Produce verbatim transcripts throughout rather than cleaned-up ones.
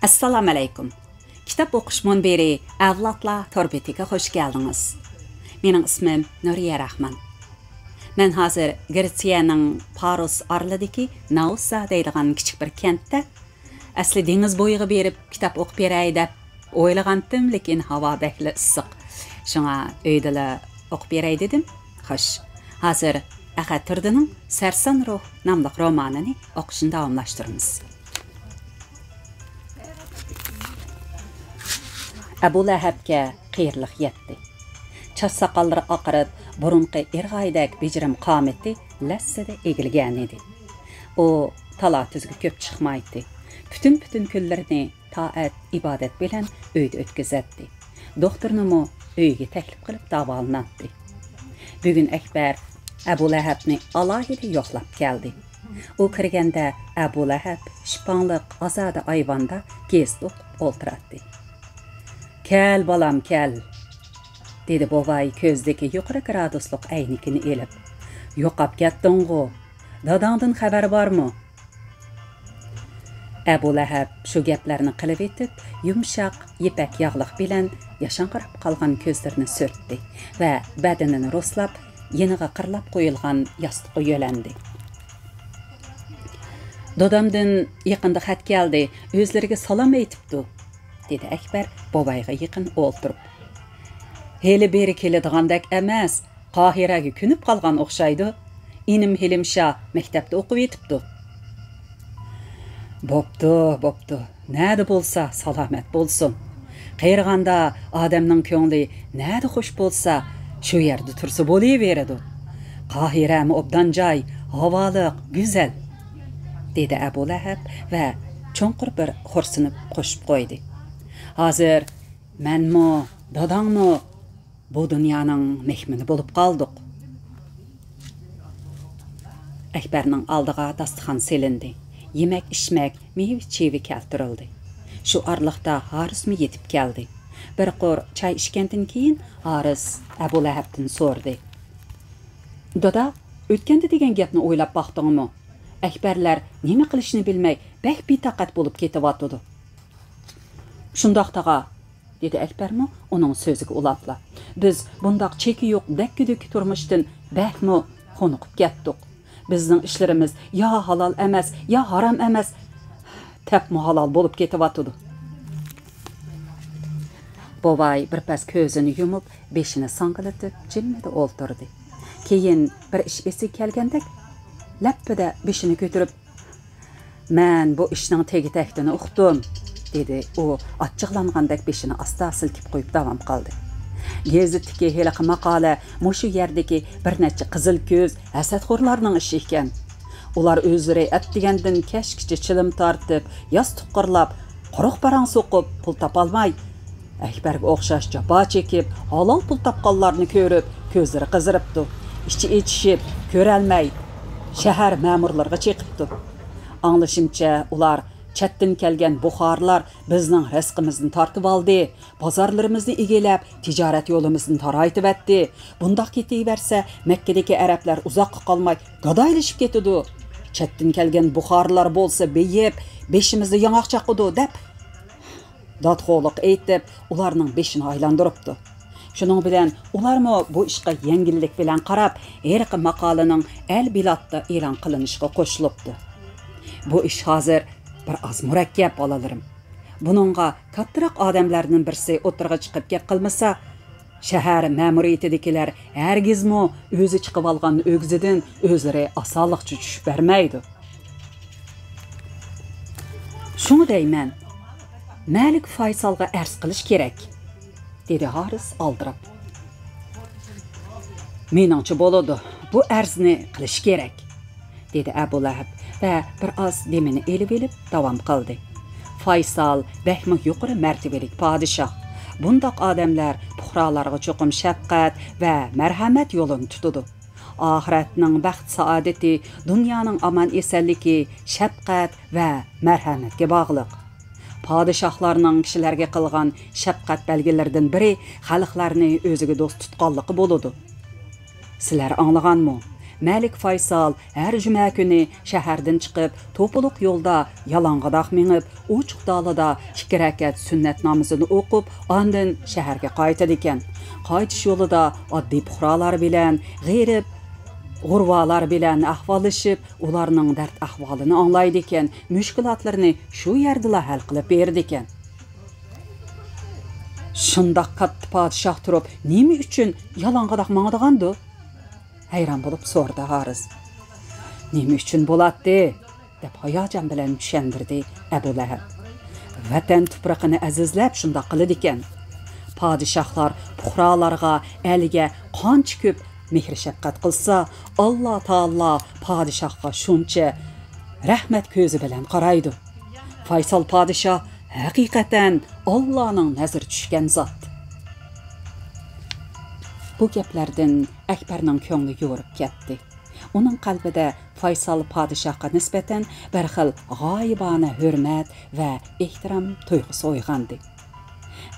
ئەسسالامۇئەلەيكۇم. كىتاب ئوقۇش مۇنبىرى ئەۋلادلار تور بېتىگە خۇش كەلدىڭىز. مېنىڭ ئىسمىم نۇرىيە راخمان. مەن ھازىر گرېتسىيەنىڭ پاروس ئارىلىدىكى ناۋسا دەيدىغان كىچىك بىر كەنتتە، ئەسلى دېڭىز بويىغا بېرىپ كىتاب ئوقۇپ بېرەي دەپ ئويلىغانتىم، لېكىن ھاۋا بەكلا ئىسسىق. شۇڭا ئۆيدىلا ئوقۇپ بېرەي دېدىم. خوش، ھازىر ئەخەت تۇردىنىڭ سەرسان روھ ناملىق رومانىنى ئوقۇشنى داۋاملاشتۇرىمىز. ئەبۇ لەھەبكە قېرىلىق يەتتى. چاچ ساقاللىرى ئاقىرىپ، بۇرۇنقى ئىرغايدەك بېجىرىم قامىتى لەسسىدە ئېگىلگەنىدى. ئۇ تالا-تۈزگە كۆپ چىقمايتتى. پۈتۈن-پۈتۈن كۈنلىرىنى تائەت-ئىبادەت بىلەن ئۆيدە ئۆتكۈزەتتى. دوختۇرنىمۇ ئۆيىگە تەكلىپ قىلىپ داۋالىناتتى. بۈگۈن ئەكبەر ئەبۇ لەھەبنى ئالاھىدە يوقلاپ كەلدى. ئۇ كىرگەندە ئەبۇ لەھەب شىپاڭلىق ئازادە ئايۋاندا گېزىت ئوقۇپ ئولتۇراتتى. «كەل، بالام، كەل!» دېدى بوۋاي كۆزىدىكى يۇقىرى گرادۇسلۇق ئەينىكىنى ئېلىپ. «يوقاپ كەتتىڭغۇ؟ داداڭدىن خەۋەر بارمۇ؟» ئەبۇ لەھەب شۇ گەپلەرنى قىلىۋېتىپ، يۇمشاق يىپەك ياغلىق بىلەن ياشاڭقىراپ قالغان كۆزلىرىنى سۈرتتى ۋە بەدىنىنى رۇسلاپ، يېنىغا قىرلاپ قويۇلغان ياستۇققا يۆلەندى. «دادامدىن يېقىندا خەت كەلدى، ئۆزلىرىگە سالام ئېيتىپتۇ»، دېدى ئەكبەر بوۋايغا يېقىن ئولتۇرۇپ. «ھېلى بېرى كېلىدىغاندەك ئەمەس، قاھىرەگە كۆنۈپ قالغان ئوخشايدۇ. ئىنىم ھېلىمشا مەكتەپتە ئوقۇۋېتىپتۇ.» «بوپتۇ، بوپتۇ. نەدە بولسا سالامەت بولسۇن. قېرىغاندا ئادەمنىڭ كۆڭلى نەدە خۇش بولسا، شۇ يەردە تۇرسا بولۇۋېرىدۇ. قاھىرەمۇ ئوبدان جاي، ھاۋالىق، گۈزەل»، دېدى ئەبۇ لەھەب ۋە چوڭقۇر بىر خورسىنىپ قوشۇپ قويدى. «ھازىر مەنمۇ، داداڭمۇ بۇ دۇنيانىڭ مېھمىنى بولۇپ قالدۇق.» ئەكبەرنىڭ ئالدىغا داستىخان سېلىندى. يېمەك-ئىچمەك، مېۋە-چېۋە كەلتۈرۈلدى. شۇ ئارىلىقتا ھارىسمۇ يېتىپ كەلدى. بىر قۇر چاي ئىچكەندىن كېيىن، ھارىس ئەبۇ لەھەبتىن سورىدى: «دادا، ئۆتكەندە دېگەن گەپنى ئويلاپ باقتىڭمۇ؟ ئەكبەرلەر نېمە قىلىشنى بىلمەي، بەك بىتاقەت بولۇپ كېتىۋاتىدۇ.» «شۇنداق، تاغا»، دېدى ئەكبەرمۇ ئۇنىڭ سۆزىگە ئۇلاپلا. «بىز بۇنداق چېكى يوق دەككە-دۈككە تۇرمۇشتىن بەكمۇ خۇنۇقۇپ كەتتۇق. بىزنىڭ ئىشلىرىمىز يا ھالال ئەمەس، يا ھارام ئەمەس، تەپمۇ ھالال بولۇپ كېتىۋاتىدۇ.» بوۋاي بىر پەس كۆزىنى يۇمۇپ، بېشىنى ساڭگىلىتىپ، جىممىدە ئولتۇردى. كېيىن بىر ئىش ئېسىگە كەلگەندەك، لەپپىدە بېشىنى كۆتۈرۈپ، «مەن بۇ ئىشنىڭ تېگى-تەكتىنى ئۇقتۇم»، دېدى ئۇ ئاچچىقلانغاندەك بېشىنى ئاستا سىلكىپ قويۇپ داۋام قىلدى. «گېزىتتىكى ھېلىقى ماقالە مۇشۇ يەردىكى بىر نەچچە قىزىل كۆز ھەسەتخورلارنىڭ ئىشى ئىكەن. ئۇلار ئۆزلىرى ئەتىگەندىن كەچكىچە چىلىم تارتىپ، ياستۇق قىرلاپ، قۇرۇق پاراڭ سوقۇپ پۇل تاپالماي، ئەكبەرگە ئوخشاش جاپا چېكىپ، ھالال پۇل تاپقانلارنى كۆرۈپ، كۆزلىرى قىزىرىپتۇ. ئىچى ئېچىشىپ، كۆرەلمەي، شەھەر مەمۇرلىرىغا چېقىپتۇ. ئاڭلىشىمچە، ئۇلار چەتتىن كەلگەن بۇخارلار بىزنىڭ رىزقىمىزنى تارتىۋالدى، بازارلىرىمىزنى ئىگىلەپ، تىجارەت يولىمىزنى تارايتىۋەتتى. بۇنداق كېتىۋەرسە، مەككىدىكى ئەرەبلەر ئۇزاققا قالماي گادايلىشىپ كېتىدۇ. چەتتىن كەلگەن بۇخارلار بولسا بېيىپ، بېشىمىزدا ياڭاق چاقىدۇ» دەپ، دادخورلۇق ئېيتىپ، ئۇلارنىڭ بېشىنى ئايلاندۇرۇپتۇ. شۇنىڭ بىلەن ئۇلارمۇ بۇ ئىشقا يەڭگىللىك بىلەن قاراپ، ھېلىقى ماقالىنىڭ ئەل بىلادتا ئېلان قىلىنىشىغا قوشۇلۇپتۇ. بۇ ئىش ھازىر بىر ئاز مۇرەككەپ، بالىلىرىم. بۇنىڭغا كاتتىراق ئادەملەردىن بىرسى ئوتتۇرىغا چىقىپ گەپ قىلمىسا، شەھەر مەمۇرىيىتىدىكىلەر ھەرگىزمۇ ئۆزى چىقىۋالغان ئۆگزىدىن ئۆزلىرى ئاسانلىقچە چۈشۈپ بەرمەيدۇ. شۇڭا دەيمەن، مەلىك فايسالغا ئەرز قىلىش كېرەك، دېدى ھارىس ئالدىراپ. مېنىڭچە بولىدۇ، بۇ ئەرزنى قىلىش كېرەك، دېدى ئەبۇ لەھەب ۋە بىر ئاز دېمىنى ئېلىۋېلىپ داۋام قىلدى. فايسال بەكمۇ يۇقىرى مەرتىۋىلىك پادىشاھ. بۇنداق ئادەملەر پۇقرالارغا چوقۇم شەپقەت ۋە مەرھەمەت يولىنى تۇتىدۇ. ئاخىرەتنىڭ بەخت-سائادىتى دۇنيانىڭ ئامان-ئېسەنلىكى شەپقەت ۋە مەرھەمەتكە باغلىق. پادىشاھلارنىڭ كىشىلەرگە قىلغان شەپقەت بەلگىلىرىدىن بىرى خەلقلەرنى ئۆزىگە دوست تۇتقانلىقى بولىدۇ. سىلەر ئاڭلىغانمۇ؟ مەلىك فايسال ھەر جۈمە كۈنى شەھەردىن چىقىپ، توپىلىق يولدا يالاڭغىداق مېڭىپ، ئوچۇق دالىدا ئىككى رەكەت سۈننەت نامىزىنى ئوقۇپ، ئاندىن شەھەرگە قايتىدىكەن. قايتىش يولىدا ئاددىي پۇقرالار بىلەن، غېرىب، غۇرۋالار بىلەن ئەھۋاللىشىپ، ئۇلارنىڭ دەرد ئەھۋالىنى ئاڭلايدىكەن، مۈشكۈلاتلىرىنى شۇ يەردىلا ھەل قىلىپ بېرىدىكەن. شۇنداق كاتتا پادىشاھ تۇرۇپ، نېمە ئۈچۈن يالاڭغىداق ماڭىدىغاندۇ؟ ھەيران بولۇپ سورىدى ھارىس. نېمە ئۈچۈن بولاتتى؟ دەپ ھاياجان بىلەن چۈشەندۈردى ئەبۇ لەھەب. ۋەتەن تۇپرىقىنى ئەزىزلەپ شۇنداق قىلىدىكەن. پادىشاھلار پۇقرالارغا، ئەلگە قانچە كۆپ مېھرى شەپقەت قىلسا، ئاللا تائالا پادىشاھقا شۇنچە رەھمەت كۆزى بىلەن قارايدۇ. فايسال پادىشاھ ھەقىقەتەن ئاللانىڭ نەزىرى چۈشكەن زات. بۇ گەپلەردىن ئەكبەرنىڭ كۆڭلى يورۇپ كەتتى. ئۇنىڭ قەلبىدە فايسال پادىشاھقا نىسبەتەن بىر خىل غايىبانە ھۆرمەت ۋە ئېھتىرام تۇيغۇسى ئويغاندى.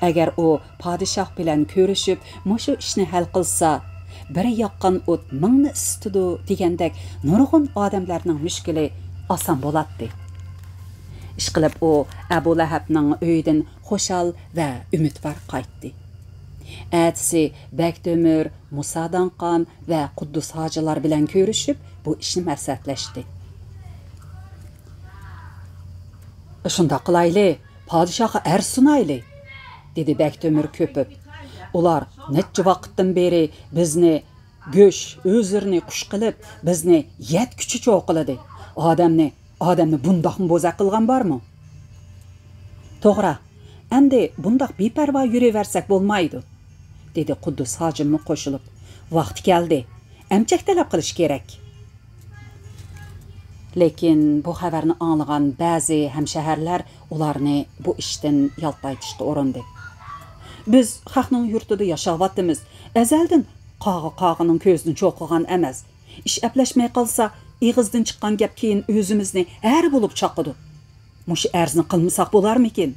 ئەگەر ئۇ پادىشاھ بىلەن كۆرۈشۈپ، مۇشۇ ئىشنى ھەل قىلسا، «بىر ياققان ئوت مىڭنى ئىسسىتىدۇ» دېگەندەك، نۇرغۇن ئادەملەرنىڭ مۈشكۈلى ئاسان بولاتتى. ئىشقىلىپ، ئۇ ئەبۇ لەھەبنىڭ ئۆيىدىن خۇشال ۋە ئۈمىدۋار قايتتى. ئەتىسى بەكتۆمۈر، مۇسا داڭقان ۋە قۇددۇس ھاجىلار بىلەن كۆرۈشۈپ، بۇ ئىشنى مەسلىھەتلەشتى. «شۇنداق قىلايلى، پادىشاھقا ئەرز سۇنايلى»، دېدى بەكتۆمۈر كۆپۈپ. «ئۇلار نەچچە ۋاقىتتىن بېرى بىزنى گۆش، ئۆزلىرىنى قۇش قىلىپ، بىزنى يەتكۈچە چوقۇلىدى. ئادەمنى، ئادەمنى بۇنداقمۇ بوزەك قىلغان بارمۇ؟» «توغرا، ئەمدى بۇنداق بىپەرۋا يۈرۈۋەرسەك بولمايدۇ»، دېدى قۇددۇس ھاجىممۇ قوشۇلۇپ. «ۋاقتى كەلدى، ئەمچەك تەلەپ قىلىش كېرەك.» لېكىن بۇ خەۋەرنى ئاڭلىغان بەزى ھەمشەھەرلەر ئۇلارنى بۇ ئىشتىن يالتايتىشقا ئۇرۇندى. «بىز خەقنىڭ يۇرتىدا ياشاۋاتىمىز. ئەزەلدىن قاغا قاغىنىڭ كۆزىنى چوقۇغان ئەمەس. ئىش ئەپلەشمەي قالسا، ئېغىزدىن چىققان گەپ كېيىن ئۆزىمىزنى ھەر بولۇپ چاقىدۇ. مۇشۇ ئەرزنى قىلمىساق بولارمىكىن؟»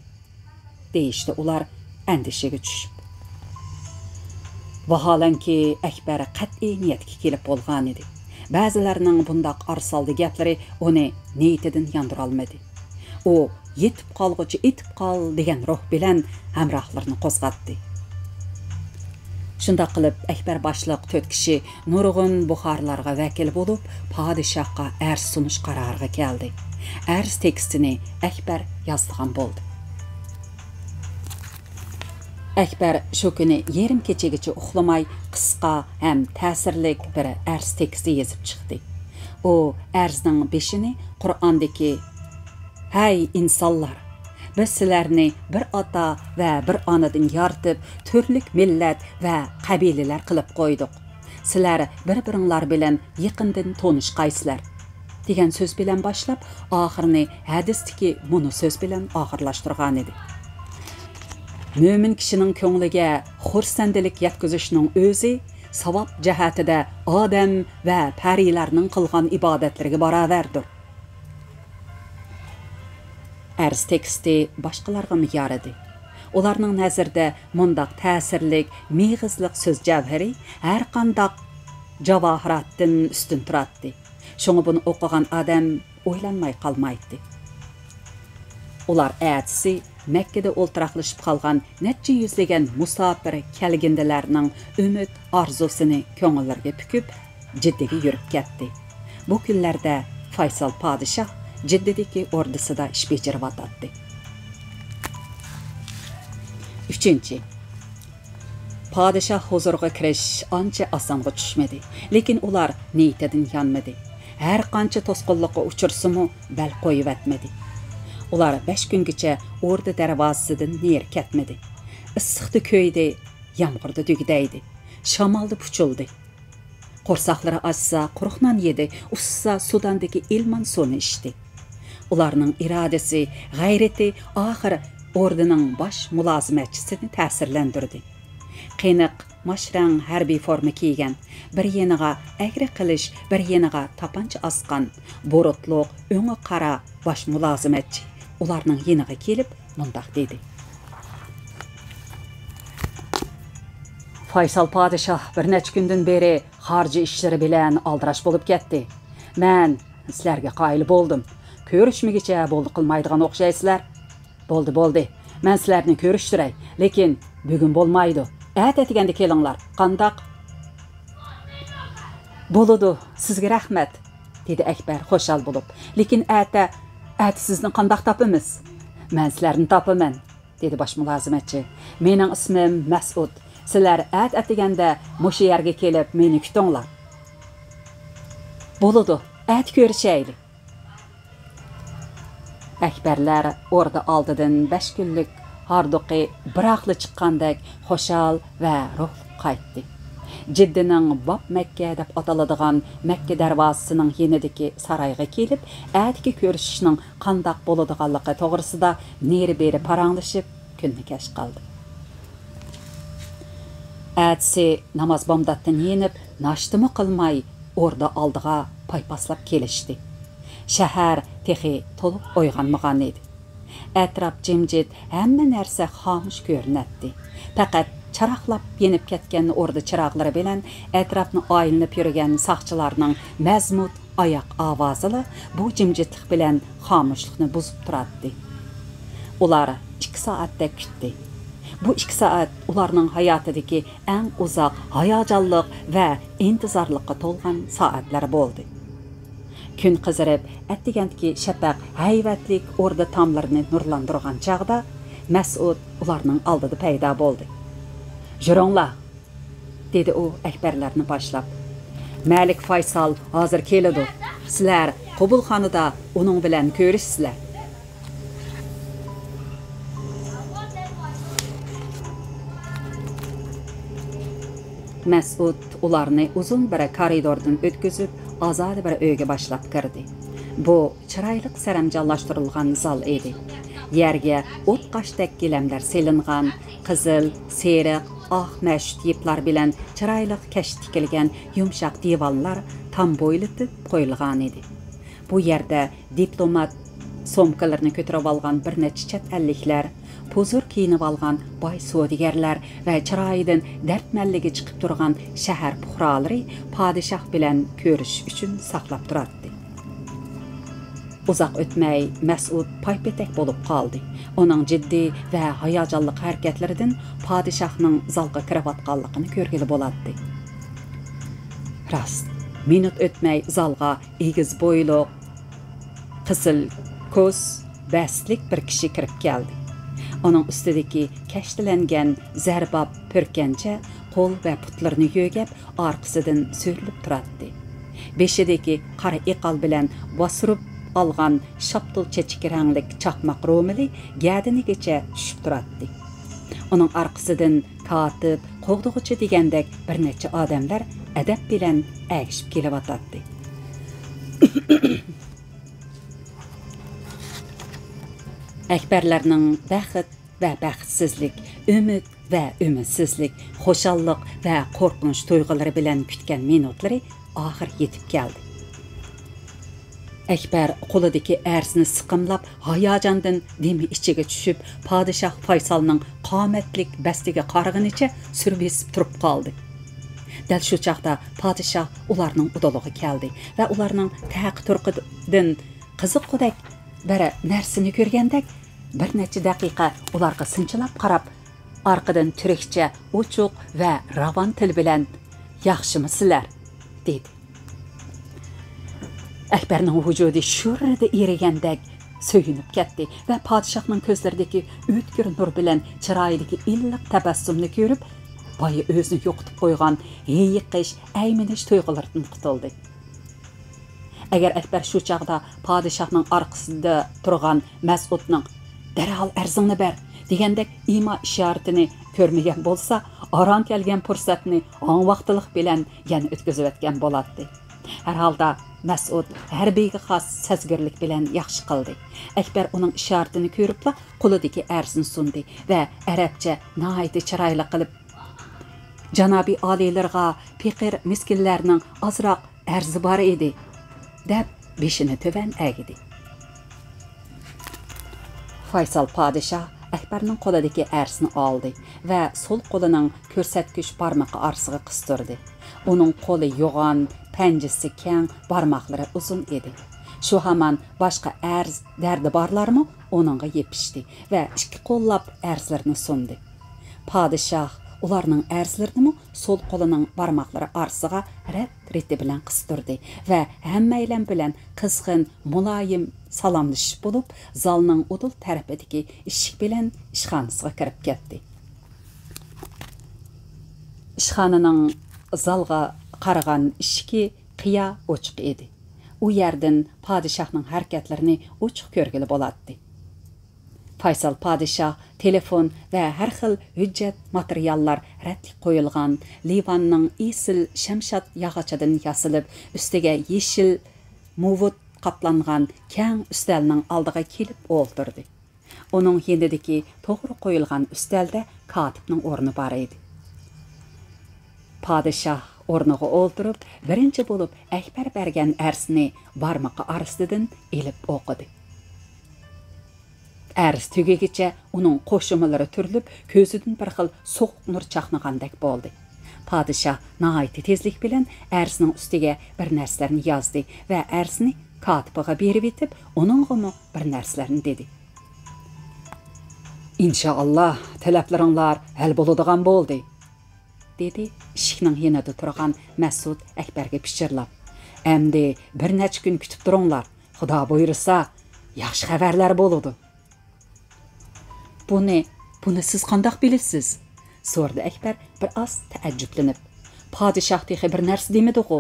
دېيىشتى ئۇلار ئەندىشىگە چۈشۈپ. ۋاھالەنكى، ئەكبەر قەتئىي نىيەتكە كېلىپ بولغانىدى. بەزىلەرنىڭ بۇنداق ئارىسالدى گەپلىرى ئۇنى نىيىتىدىن ياندۇرالمىدى. ئۇ «يېتىپ قالغۇچە ئېتىپ قال» دېگەن روھ بىلەن ھەمراھلىرىنى قوزغاتتى. شۇنداق قىلىپ، ئەكبەر باشلىق تۆت كىشى نۇرغۇن بۇخارلارغا ۋەكىل بولۇپ، پادىشاھقا ئەرز سۇنۇش قارارىغا كەلدى. ئەرز تېكىستىنى ئەكبەر يازىدىغان بولدى. ئەكبەر شۇ كۈنى يېرىم كېچىگىچە ئۇخلىماي، قىسقا ھەم تەسىرلىك بىر ئەرز تېكىستى يېزىپ چىقتى. ئۇ ئەرزنىڭ بېشىنى قۇرئاندىكى «ھەي ئىنسانلار! بىز سىلەرنى بىر ئاتا ۋە بىر ئانىدىن يارىتىپ، تۈرلۈك مىللەت ۋە قەبىلىلەر قىلىپ قويدۇق. سىلەر بىر-بىرىڭلار بىلەن يېقىندىن تونۇشقايسىلەر» دېگەن سۆز بىلەن باشلاپ، ئاخىرىنى ھەدىستىكى مۇنۇ سۆز بىلەن ئاخىرلاشتۇرغانىدى: «مۆمىن كىشىنىڭ كۆڭلىگە خۇرسەندىلىك يەتكۈزۈشنىڭ ئۆزى ساۋاب جەھەتتە ئادەم ۋە پەرىلەرنىڭ قىلغان ئىبادەتلىرىگە باراۋەردۇر.» ئەرز تېكىستى باشقىلارغىمۇ يارىدى. ئۇلارنىڭ نەزىرىدە مۇنداق تەسىرلىك، مېغىزلىق سۆز جەۋھىرى ھەرقانداق جاۋاھىراتتىن ئۈستۈن تۇراتتى. شۇڭا بۇنى ئوقۇغان ئادەم ئويلانماي قالمايتتى. ئۇلار ئەتىسى مەككىدە ئولتۇراقلىشىپ قالغان نەچچە يۈزلىگەن مۇساپىر كەلگىندىلەرنىڭ ئۈمىد ئارزۇسىنى كۆڭۈللىرىگە پۈكۈپ، جىددىگە يۈرۈپ كەتتى. بۇ كۈنلەردە فايسال پادىشاھ جىددىدىكى ئوردىسىدا ئىش بېجىرىۋاتاتتى. ئۈچىنچى، پادىشاھ ھۇزۇرىغا كىرىش ئانچە ئاسانغا چۈشمىدى، لېكىن ئۇلار نىيىتىدىن يانمىدى. ھەر قانچە توسقۇنلۇققا ئۇچرىسىمۇ، بەل قويۇۋەتمىدى. ئۇلار بەش كۈنگىچە ئوردا دەرۋازىسىدىن نېرى كەتمىدى. ئىسسىقتا كۆيدى، يامغۇردا دۈگدەيدى، شامالدا پۇچۇلدى. قورساقلىرى ئاچسا، قۇرۇق نان يېدى، ئۇسسىسا، سۇداندىكى ئىلمان سۇنى ئىچتى. ئۇلارنىڭ ئىرادىسى، غەيرىتى ئاخىر ئوردىنىڭ باش مۇلازىمەتچىسىنى تەسىرلەندۈردى. قېنىق، ماش رەڭ ھەربىي فورما كىيگەن، بىر يېنىغا ئەگرى قىلىچ، بىر يېنىغا تاپانچا ئاسقان، بۇرۇتلۇق، ئۆڭى قارا باش مۇلازىمەتچى ئۇلارنىڭ يېنىغا كېلىپ، مۇنداق دېدى: پايسال پادىشاھ بىر نەچچە كۈندىن بېرى خارجى ئىشلىرى بىلەن ئالدىراش بولۇپ كەتتى. مەن سىلەرگە قايىل بولدۇم. كۆرۈشمىگۈچە بولدى قىلمايدىغان ئوخشايسىلەر. بولدى، بولدى. مەن سىلەرنى كۆرۈشتۈرەي. لېكىن بۈگۈن بولمايدۇ. ئەتە ئەتىگەندە كېلىڭلار. قانداق؟ بولىدۇ. سىزگە رەھمەت، دېدى ئەكبەر خۇشال بولۇپ. لېكىن ئەتە، ئەتە سىزنى قانداق تاپىمىز؟ مەن سىلەرنى تاپىمەن، دېدى باش مۇلازىمەتچى. مېنىڭ ئىسمىم مەسئۇد. سىلەر ئەتە ئەتىگەندە مۇشۇ يەرگە كېلىپ مېنى كۈتۈڭلار. بولىدۇ، ئەتە كۆرۈشەيلى. ئەكبەرلەر ئوردا ئالدىدىن بەش كۈنلۈك ھاردۇقى بىراقلا چىققاندەك خۇشال ۋە روھلۇق قايتتى. جىددىنىڭ باب مەككە دەپ ئاتىلىدىغان مەككە دەرۋازىسىنىڭ يېنىدىكى سارايغا كېلىپ، ئەتىكى كۆرۈشۈشنىڭ قانداق بولىدىغانلىقى توغرىسىدا نېرى-بېرى پاراڭلىشىپ، كۈننى كەچ قىلدى. ئەتىسى ناماز بامداتتىن يېنىپ، ناشتىمۇ قىلماي، ئوردا ئالدىغا پايپاسلاپ كېلىشتى. شەھەر تېخى تولۇق ئويغانمىغان ئىدى. ئەتراپ جىمجىت، ھەممە نەرسە خامۇش كۆرۈنەتتى. پەقەت چىراغلاپ يېنىپ كەتكەن ئوردا چىراغلىرى بىلەن ئەتراپنى ئايلىنىپ يۈرگەن ساقچىلارنىڭ مەزمۇت ئاياق ئاۋازىلا بۇ جىمجىتلىق بىلەن خامۇشلۇقنى بۇزۇپ تۇراتتى. ئۇلار ئىككى سائەتتەك كۈتتى. بۇ ئىككى سائەت ئۇلارنىڭ ھاياتىدىكى ئەڭ ئۇزاق، ھاياجانلىق ۋە ئىنتىزارلىققا تولغان سائەتلەر بولدى. كۈن قىزىرىپ، ئەتىگەندىكى شەپەق ھەيۋەتلىك ئوردا تاملىرىنى نۇرلاندۇرغان چاغدا، مەسئۇد ئۇلارنىڭ ئالدىدا پەيدا بولدى. «يۈرۈڭلار!» دېدى ئۇ ئەكبەرلەرنى باشلاپ. «مەلىك فايسال ھازىر كېلىدۇ. سىلەر قوبۇلخانىدا ئۇنىڭ بىلەن كۆرۈشىسىلەر.» مەسئۇد ئۇلارنى ئۇزۇن بىر كارىدوردىن ئۆتكۈزۈپ، ئازادە بىر ئۆيگە باشلاپ كىردى. بۇ چىرايلىق سەرەمجانلاشتۇرۇلغان زال ئىدى. يەرگە ئوتقاشتەك گىلەملەر سېلىنغان، قىزىل، سېرىق، ئاق مەشۇت يىپلار بىلەن چىرايلىق كەش تىكىلگەن يۇمشاق دىۋانلار تام بويلىتىپ قويۇلغانىدى. بۇ يەردە دىپلومات سومكىلىرىنى كۆتۈرۈۋالغان بىر نەچچە چەت ئەللىكلەر، پۇزۇر كىيىنىۋالغان باي سودىگەرلەر ۋە چىرايىدىن دەرد مەنلىكى چىقىپ تۇرغان شەھەر پۇقرالىرى پادىشاھ بىلەن كۆرۈشۈش ئۈچۈن ساقلاپ تۇراتتى. ئۇزاق ئۆتمەي مەسئۇد پايپېتەك بولۇپ قالدى. ئۇنىڭ جىددىي ۋە ھاياجانلىق ھەرىكەتلىرىدىن پادىشاھنىڭ زالغا كىرىۋاتقانلىقىنى كۆرگىلى بولاتتى. راست، مىنۇت ئۆتمەي زالغا ئېگىز بويلۇق، قىزىل كوس، بەستلىك بىر كىشى كىرىپ كەلدى. ئۇنىڭ ئۈستىدىكى كەشتىلەنگەن زەرباب پۈركەنچە قول ۋە پۇتلىرىنى يۆگەپ، ئارقىسىدىن سۈرۈلۈپ تۇراتتى. بېشىدىكى قارا ئىقال بىلەن باسۇرۇپ ئالغان شاپتۇل چېچىكى رەڭلىك چاقماق رومىلى گەدىنىگىچە چۈشۈپ تۇراتتى. ئۇنىڭ ئارقىسىدىن كاتىپ، قوغدىغۇچى دېگەندەك بىر نەچچە ئادەملەر ئەدەپ بىلەن ئەگىشىپ كېلىۋاتاتتى. ئەكبەرلەرنىڭ بەخت ۋە بەختسىزلىك، ئۈمىد ۋە ئۈمىدسىزلىك، خۇشاللىق ۋە قورقۇنچ تۇيغۇلىرى بىلەن كۈتكەن مىنۇتلىرى ئاخىر يېتىپ كەلدى. ئەكبەر قولىدىكى ئەرزىنى سىقىملاپ، ھاياجاندىن دېمى ئىچىگە چۈشۈپ، پادىشاھ فايسالنىڭ قامەتلىك بەستىگە قارىغىنىچە سۈر بېسىپ تۇرۇپ قالدى. دەل شۇ چاغدا پادىشاھ ئۇلارنىڭ ئۇدۇلىغا كەلدى ۋە ئۇلارنىڭ تەقى-تۇرقىدىن قىزىققۇدەك بىر نەرسىنى كۆرگەندەك، بىر نەچچە دەقىقە ئۇلارغا سىنچىلاپ قاراپ، ئارقىدىن تۈركچە ئوچۇق ۋە راۋان تىل بىلەن، «ياخشىمۇ سىلەر؟» دېدى. ئەكبەرنىڭ ۋۇجۇدى شۇررىدە ئېرىگەندەك سۆيۈنۈپ كەتتى ۋە پادىشاھنىڭ كۆزلىرىدىكى ئۆتكۈر نۇر بىلەن چىرايىدىكى ئىللىق تەبەسسۇمنى كۆرۈپ، بايا ئۆزىنى يوقىتىپ قويغان ھېيىقىش، ئەيمىنىش تۇيغۇلىرىدىن قۇتۇلدى. ئەگەر ئەكبەر شۇ چاغدا پادىشاھنىڭ ئارقىسىدا تۇرغان مەسئۇدنىڭ «دەرھال ئەرزىڭنى بەر» دېگەندەك ئىما ئىشارىتىنى كۆرمىگەن بولسا، ئاران كەلگەن پۇرسەتنى ھاڭ ۋاقتىلىق بىلەن يەنە ئۆتكۈزۈۋەتكەن بولاتتى. ھەر ھالدا مەسئۇد ھەربىيگە خاس سەزگۈرلۈك بىلەن ياخشى قىلدى. ئەكبەر ئۇنىڭ ئىشارىتىنى كۆرۈپلا قولىدىكى ئەرزىنى سۇندى ۋە ئەرەبچە ناھايىتى چىرايلىق قىلىپ، «جانابىي ئالىيلىرىغا پېقىر مىسكىنلەرنىڭ ئازراق ئەرزى بار ئىدى» دەپ بېشىنى تۆۋەن ئەگدى. فايسال پادىشاھ ئەكبەرنىڭ قولىدىكى ئەرزنى ئالدى ۋە سول قولىنىڭ كۆرسەتكۈچ بارمىقى ئارىسىغا قىستۇردى. ئۇنىڭ قولى يوغان، پەنجىسى كەڭ، بارماقلىرى ئۇزۇن ئىدى. شۇ ھامان باشقا ئەرز دەردى بارلارمۇ ئۇنىڭغا يېپىشتى ۋە ئىككى قوللاپ ئەرزلىرىنى سۇندى. پادىشاھ ئۇلارنىڭ ئەرزلىرىنىمۇ سول قولىنىڭ بارماقلىرى ئارىسىغا رەت-رېتى بىلەن قىستۇردى ۋە ھەممەيلەن بىلەن قىزغىن، مۇلايىم سالاملىشىش بولۇپ، زالنىڭ ئۇدۇل تەرىپىدىكى ئىشىك بىلەن ئىشخانىسىغا كىرىپ كەتتى. ئىشخانىنىڭ زالغا قارىغان ئىشىكى قىيا ئوچۇق ئىدى. ئۇ يەردىن پادىشاھنىڭ ھەرىكەتلىرىنى ئوچۇق كۆرگىلى بولاتتى. فايسال پادىشاھ تېلېفون ۋە ھەر خىل ھۆججەت ماتېرىياللار رەتلىك قويۇلغان لىۋاننىڭ ئېسىل شەمشاد ياغىچىدىن ياسىلىپ، ئۈستىگە يېشىل مۇۋۇت قاپلانغان كەڭ ئۈستەلنىڭ ئالدىغا كېلىپ ئولتۇردى. ئۇنىڭ يېنىدىكى توغرا قويۇلغان ئۈستەلدە كاتىپنىڭ ئورنى بار ئىدى. پادىشاھ ئورنىغا ئولتۇرۇپ، بىرىنچى بولۇپ ئەكبەر بەرگەن ئەرزنى بارمىقى ئارىسىدىن ئېلىپ ئوقۇدى. ئەرز تۈگىگىچە ئۇنىڭ قوشۇمىلىرى تۈرۈلۈپ، كۆزىدىن بىر خىل سوغۇق نۇر چاقنىغاندەك بولدى. پادىشاھ ناھايىتى تېزلىك بىلەن ئەرزنىڭ ئۈستىگە بىر نەرسىلەرنى يازدى ۋە ئەرزنى كاتىپىغا بېرىۋېتىپ، ئۇنىڭغىمۇ بىر نەرسىلەرنى دېدى. «ئىنشائاللا، تەلەپلىرىڭلار ھەل بولىدىغان بولدى»، دېدى ئىشىكنىڭ يېنىدا تۇرغان مەسئۇد ئەكبەرگە پىچىرلاپ. «ئەمدى بىر نەچچە كۈن كۈتۈپ تۇرۇڭلار. خۇدا بۇيرۇسا، ياخشى خەۋەرلەر بولىدۇ.» «بۇنى، بۇنى سىز قانداق بىلىسىز؟» سورىدى ئەكبەر بىر ئاز تەئەججۈپلىنىپ. «پادىشاھ تېخى بىر نەرسە دېمىدىغۇ.»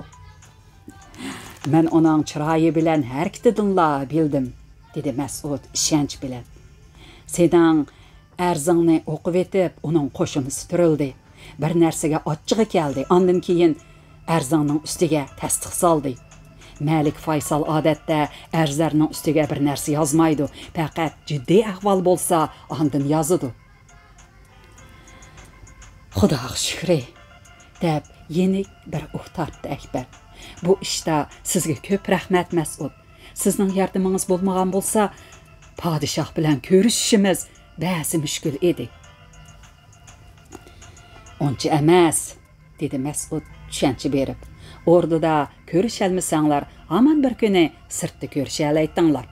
«مەن ئۇنىڭ چىرايى بىلەن ھەرىكىتىدىنلا بىلدىم»، دېدى مەسئۇد ئىشەنچ بىلەن. «سېنىڭ ئەرزىڭنى ئوقۇۋېتىپ، ئۇنىڭ قوشۇمىسى تۈرۈلدى. بىر نەرسىگە ئاچچىقى كەلدى، ئاندىن كېيىن ئەرزىڭنىڭ ئۈستىگە تەستىق سالدى. مەلىك فايسال ئادەتتە ئەرزلەرنىڭ ئۈستىگە بىر نەرسە يازمايدۇ، پەقەت جىددىي ئەھۋال بولسا، ئاندىن يازىدۇ.» «خۇداغا شۈكرى» دەپ، يېنىك بىر ئۇھ تارتتى ئەكبەر. «بۇ ئىشتا سىزگە كۆپ رەھمەت، مەسئۇد. سىزنىڭ ياردىمىڭىز بولمىغان بولسا، پادىشاھ بىلەن كۆرۈشۈشىمىز بەسى مۈشكۈل ئىدى.» «ئۇنچە ئەمەس»، دېدى مەسئۇد چۈشەنچە بېرىپ. «ئوردىدا كۆرۈشەلمىسەڭلار، ھامان بىر كۈنى سىرتتا كۆرۈشەلەيتتىڭلار.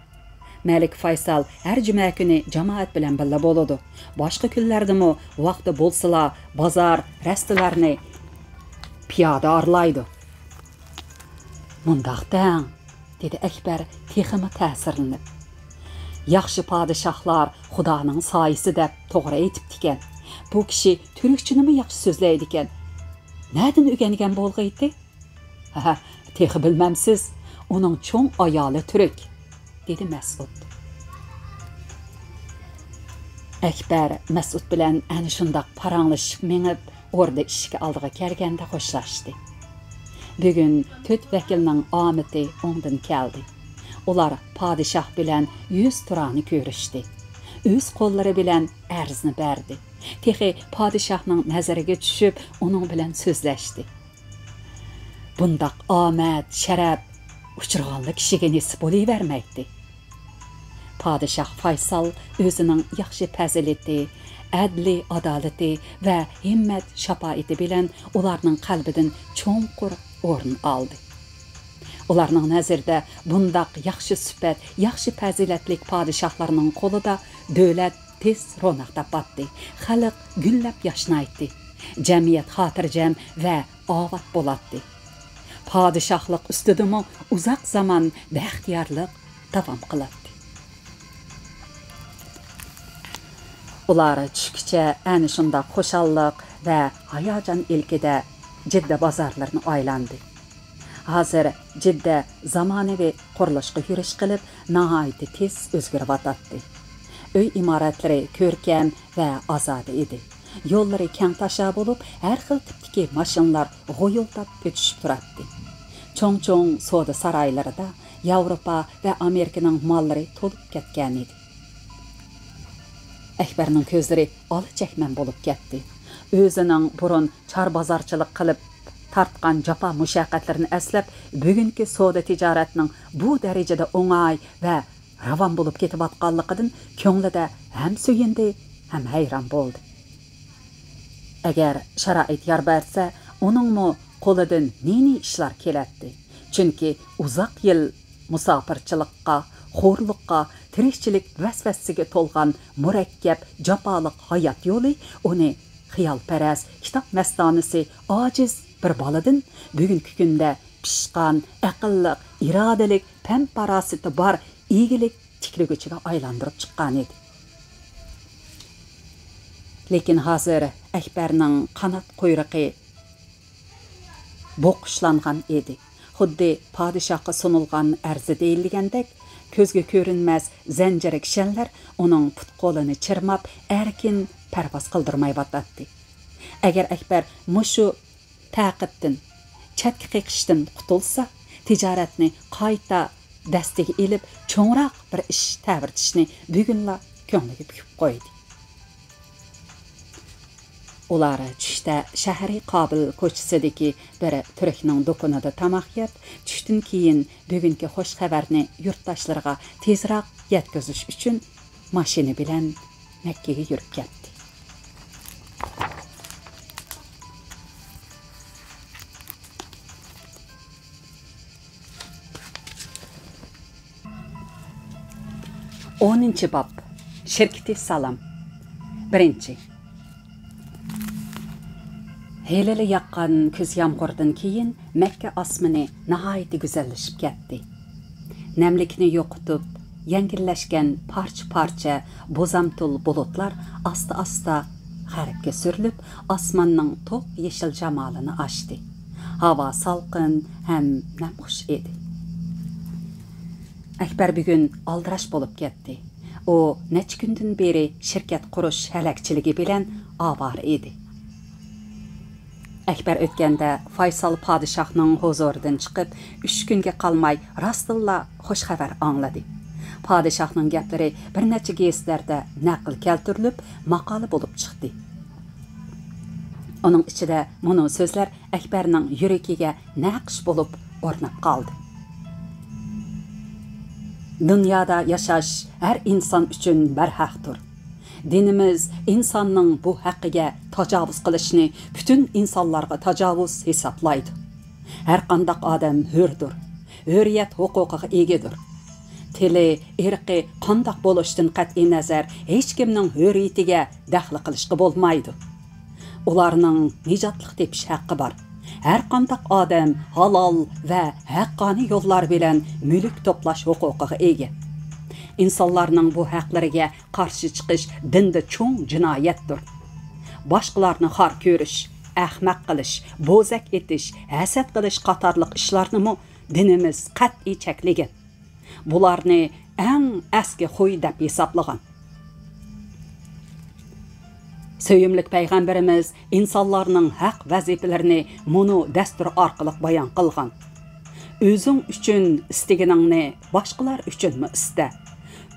مەلىك فايسال ھەر جۈمە كۈنى جامائەت بىلەن بىللە بولىدۇ. باشقا كۈنلەردىمۇ ۋاقتى بولسىلا، بازار، رەستىلەرنى پىيادە ئارىلايدۇ.» «مۇنداق دەڭ»، دېدى ئەكبەر تېخىمۇ تەسىرلىنىپ. «ياخشى پادىشاھلار خۇدانىڭ سايىسى دەپ توغرا ئېيتىپتىكەن. بۇ كىشى تۈركچىنىمۇ ياخشى سۆزلەيدىكەن. نەدىن ئۆگەنگەن بولغىيتى؟» «ھە، تېخى بىلمەمسىز؟ ئۇنىڭ چوڭ ئايالى تۈرك»، دېدى مەسئۇد. ئەكبەر مەسئۇد بىلەن ئەنە شۇنداق پاراڭلىشىپ مېڭىپ، ئوردا ئىشىكى ئالدىغا كەلگەندە خوشلاشتى. بۈگۈن تۆت ۋەكىلنىڭ ئامىتى ئوڭدىن كەلدى. ئۇلار پادىشاھ بىلەن يۈز تۇرانى كۆرۈشتى. ئۆز قوللىرى بىلەن ئەرزنى بەردى. تېخى پادىشاھنىڭ نەزىرىگە چۈشۈپ، ئۇنىڭ بىلەن سۆزلەشتى. بۇنداق ئامەت، شەرەپ ئۇچرىغانلا كىشىگە نېسىپ بولۇۋەرمەيتتى. پادىشاھ فايسال ئۆزىنىڭ ياخشى پەزىلىتى، ئەدلى ئادالىتى ۋە ھىممەت شاپائىتى بىلەن ئۇلارنىڭ قەلبىدىن چوڭقۇر ئورۇن ئالدى. ئۇلارنىڭ نەزىرىدە بۇنداق ياخشى سۈپەت، ياخشى پەزىلەتلىك پادىشاھلارنىڭ قولىدا دۆلەت تېز روناق تاپاتتى، خەلق گۈللەپ ياشنايتتى، جەمئىيەت خاتىرجەم ۋە ئاۋات بولاتتى. پادىشاھلىق ئۈستىدىمۇ ئۇزاق زامان بەختىيارلىق داۋام قىلاتتى. ئۇلار چۈشكىچە ئەنە شۇنداق خۇشاللىق ۋە ھاياجان ئىلكىدە جىددە بازارلىرىنى ئايلاندى. ھازىر جىددە زامانىۋى قۇرۇلۇشقا يۈرۈش قىلىپ، ناھايىتى تېز ئۆزگىرىۋاتاتتى. ئۆي ئىمارەتلىرى كۆركەم ۋە ئازادە ئىدى. يوللىرى كەڭ تاشا بولۇپ، ھەر خىل تىپتىكى ماشىنىلار غۇيۇلداپ ئۆتۈشۈپ تۇراتتى. چوڭ-چوڭ سودا سارايلىرىدا ياۋروپا ۋە ئامېرىكىنىڭ ماللىرى تولۇپ كەتكەنىدى. ئەكبەرنىڭ كۆزلىرى ئالا چەكمەن بولۇپ كەتتى. ئۆزىنىڭ بۇرۇن چار بازارچىلىق قىلىپ تارتقان جاپا مۇشەققەتلىرىنى ئەسلەپ، بۈگۈنكى سودا تىجارەتنىڭ بۇ دەرىجىدە ئوڭاي ۋە راۋان بولۇپ كېتىۋاتقانلىقىدىن كۆڭلىدە ھەم سۆيۈندى، ھەم ھەيران بولدى. ئەگەر شارائىت يار بەرسە، ئۇنىڭمۇ قولىدىن نى-نى ئىشلار كېلەتتى. چۈنكى ئۇزاق يىل مۇساپىرچىلىققا، خورلۇققا، تىرىكچىلىك ۋەسۋەسىسىگە تولغان مۇرەككەپ، جاپالىق ھايات يولى ئۇنى خىيالپەرەس، كىتاب مەستانىسى، ئاجىز بىر بالىدىن بۈگۈنكى كۈندە پىشقان، ئەقىللىق، ئىرادىلىك، پەم-پاراسىتى بار، ئىگىلىك تىكلىگۈچىگە ئايلاندۇرۇپ چىققانىدى. لېكىن ھازىر ئەكبەرنىڭ قانات قۇيرۇقى بوقۇشلانغان ئىدى. خۇددى پادىشاھقا سۇنۇلغان ئەرزى دېيىلگەندەك، كۆزگە كۆرۈنمەس زەنجىر كىشەنلەر ئۇنىڭ پۇت-قولىنى چىرماپ، ئەركىن پەرۋاز قىلدۇرمايۋاتاتتى. ئەگەر ئەكبەر مۇشۇ تەقىبتىن، چەتكە قېقىشتىن قۇتۇلسا، تىجارەتنى قايتا دەستىگە ئېلىپ، چوڭراق بىر ئىش تەۋرىتىشنى بۈگۈنلا كۆڭلىگە پۈكۈپ قويدى. ئۇلار چۈشتە شەھىرى قابىل كوچىسىدىكى بىر تۈركنىڭ دۇكىنىدا تاماق يەپ، چۈشتىن كېيىن بۈگۈنكى خۇش خەۋەرنى يۇرتداشلىرىغا تېزراق يەتكۈزۈش ئۈچۈن ماشىنا بىلەن مەككىگە يۈرۈپ كەتتى. ئونىنچى باب. شىركىتى سالام. بىرىنچى. ھېلىلا ياغقان كۈز يامغۇرىدىن كېيىن مەككە ئاسمىنى ناھايىتى گۈزەللىشىپ كەتتى. نەملىكنى يوقىتىپ، يەڭگىللەشكەن پارچە-پارچە بوزامتۇل بۇلۇتلار ئاستا-ئاستا غەربكە سۈرۈلۈپ، ئاسماننىڭ توق يېشىل جامالىنى ئاچتى. ھاۋا سالقىن ھەم نەمخۇش ئىدى. ئەكبەر بۈگۈن ئالدىراش بولۇپ كەتتى. ئۇ نەچچە كۈندىن بېرى شىركەت قۇرۇش ھەلەكچىلىكى بىلەن ئاۋارە ئىدى. ئەكبەر ئۆتكەندە فايسال پادىشاھنىڭ ھۇزۇرىدىن چىقىپ، ئۈچ كۈنگە قالماي راستتىنلا خۇش خەۋەر ئاڭلىدى. پادىشاھنىڭ گەپلىرى بىر نەچچە گېزىتلەردە نەقىل كەلتۈرۈلۈپ، ماقالە بولۇپ چىقتى. ئۇنىڭ ئىچىدە مۇنۇ سۆزلەر ئەكبەرنىڭ يۈرىكىگە نەقىش بولۇپ ئورناپ قالدى. دۇنيادا ياشاش ھەر ئىنسان ئۈچۈن بەرھەقتۇر. دىنىمىز ئىنساننىڭ بۇ ھەققىگە تاجاۋۇز قىلىشنى پۈتۈن ئىنسانلارغا تاجاۋۇز ھېسابلايدۇ. ھەرقانداق ئادەم ھۆردۇر، ھۆرىيەت ھوقۇقىغا ئىگىدۇر. تىلى، ئىرقى قانداق بولۇشىدىن قەتئىينەزەر، ھېچكىمنىڭ ھۆرىيىتىگە دەخلى قىلىشقا بولمايدۇ. ئۇلارنىڭ نىجاتلىق تېپىش ھەققى بار. ھەرقانداق ئادەم ھالال ۋە ھەققانىي يوللار بىلەن مۈلۈك توپلاش ھوقۇقىغا ئىگە. ئىنسانلارنىڭ بۇ ھەقلىرىگە قارشى چىقىش دىندا چوڭ جىنايەتتۇر. باشقىلارنى خار كۆرۈش، ئەخمەق قىلىش، بوزەك ئېتىش، ھەسەت قىلىش قاتارلىق ئىشلارنىمۇ دىنىمىز قەتئىي چەكلىگەن. بۇلارنى ئەڭ ئەسكى خۇي دەپ ھېسابلىغان. سۆيۈملۈك پەيغەمبىرىمىز ئىنسانلارنىڭ ھەق ۋەزىپىلىرىنى مۇنۇ دەستۇر ئارقىلىق بايان قىلغان: «ئۆزۈڭ ئۈچۈن ئىستىگىنىڭنى باشقىلار ئۈچۈنمۇ ئىستە.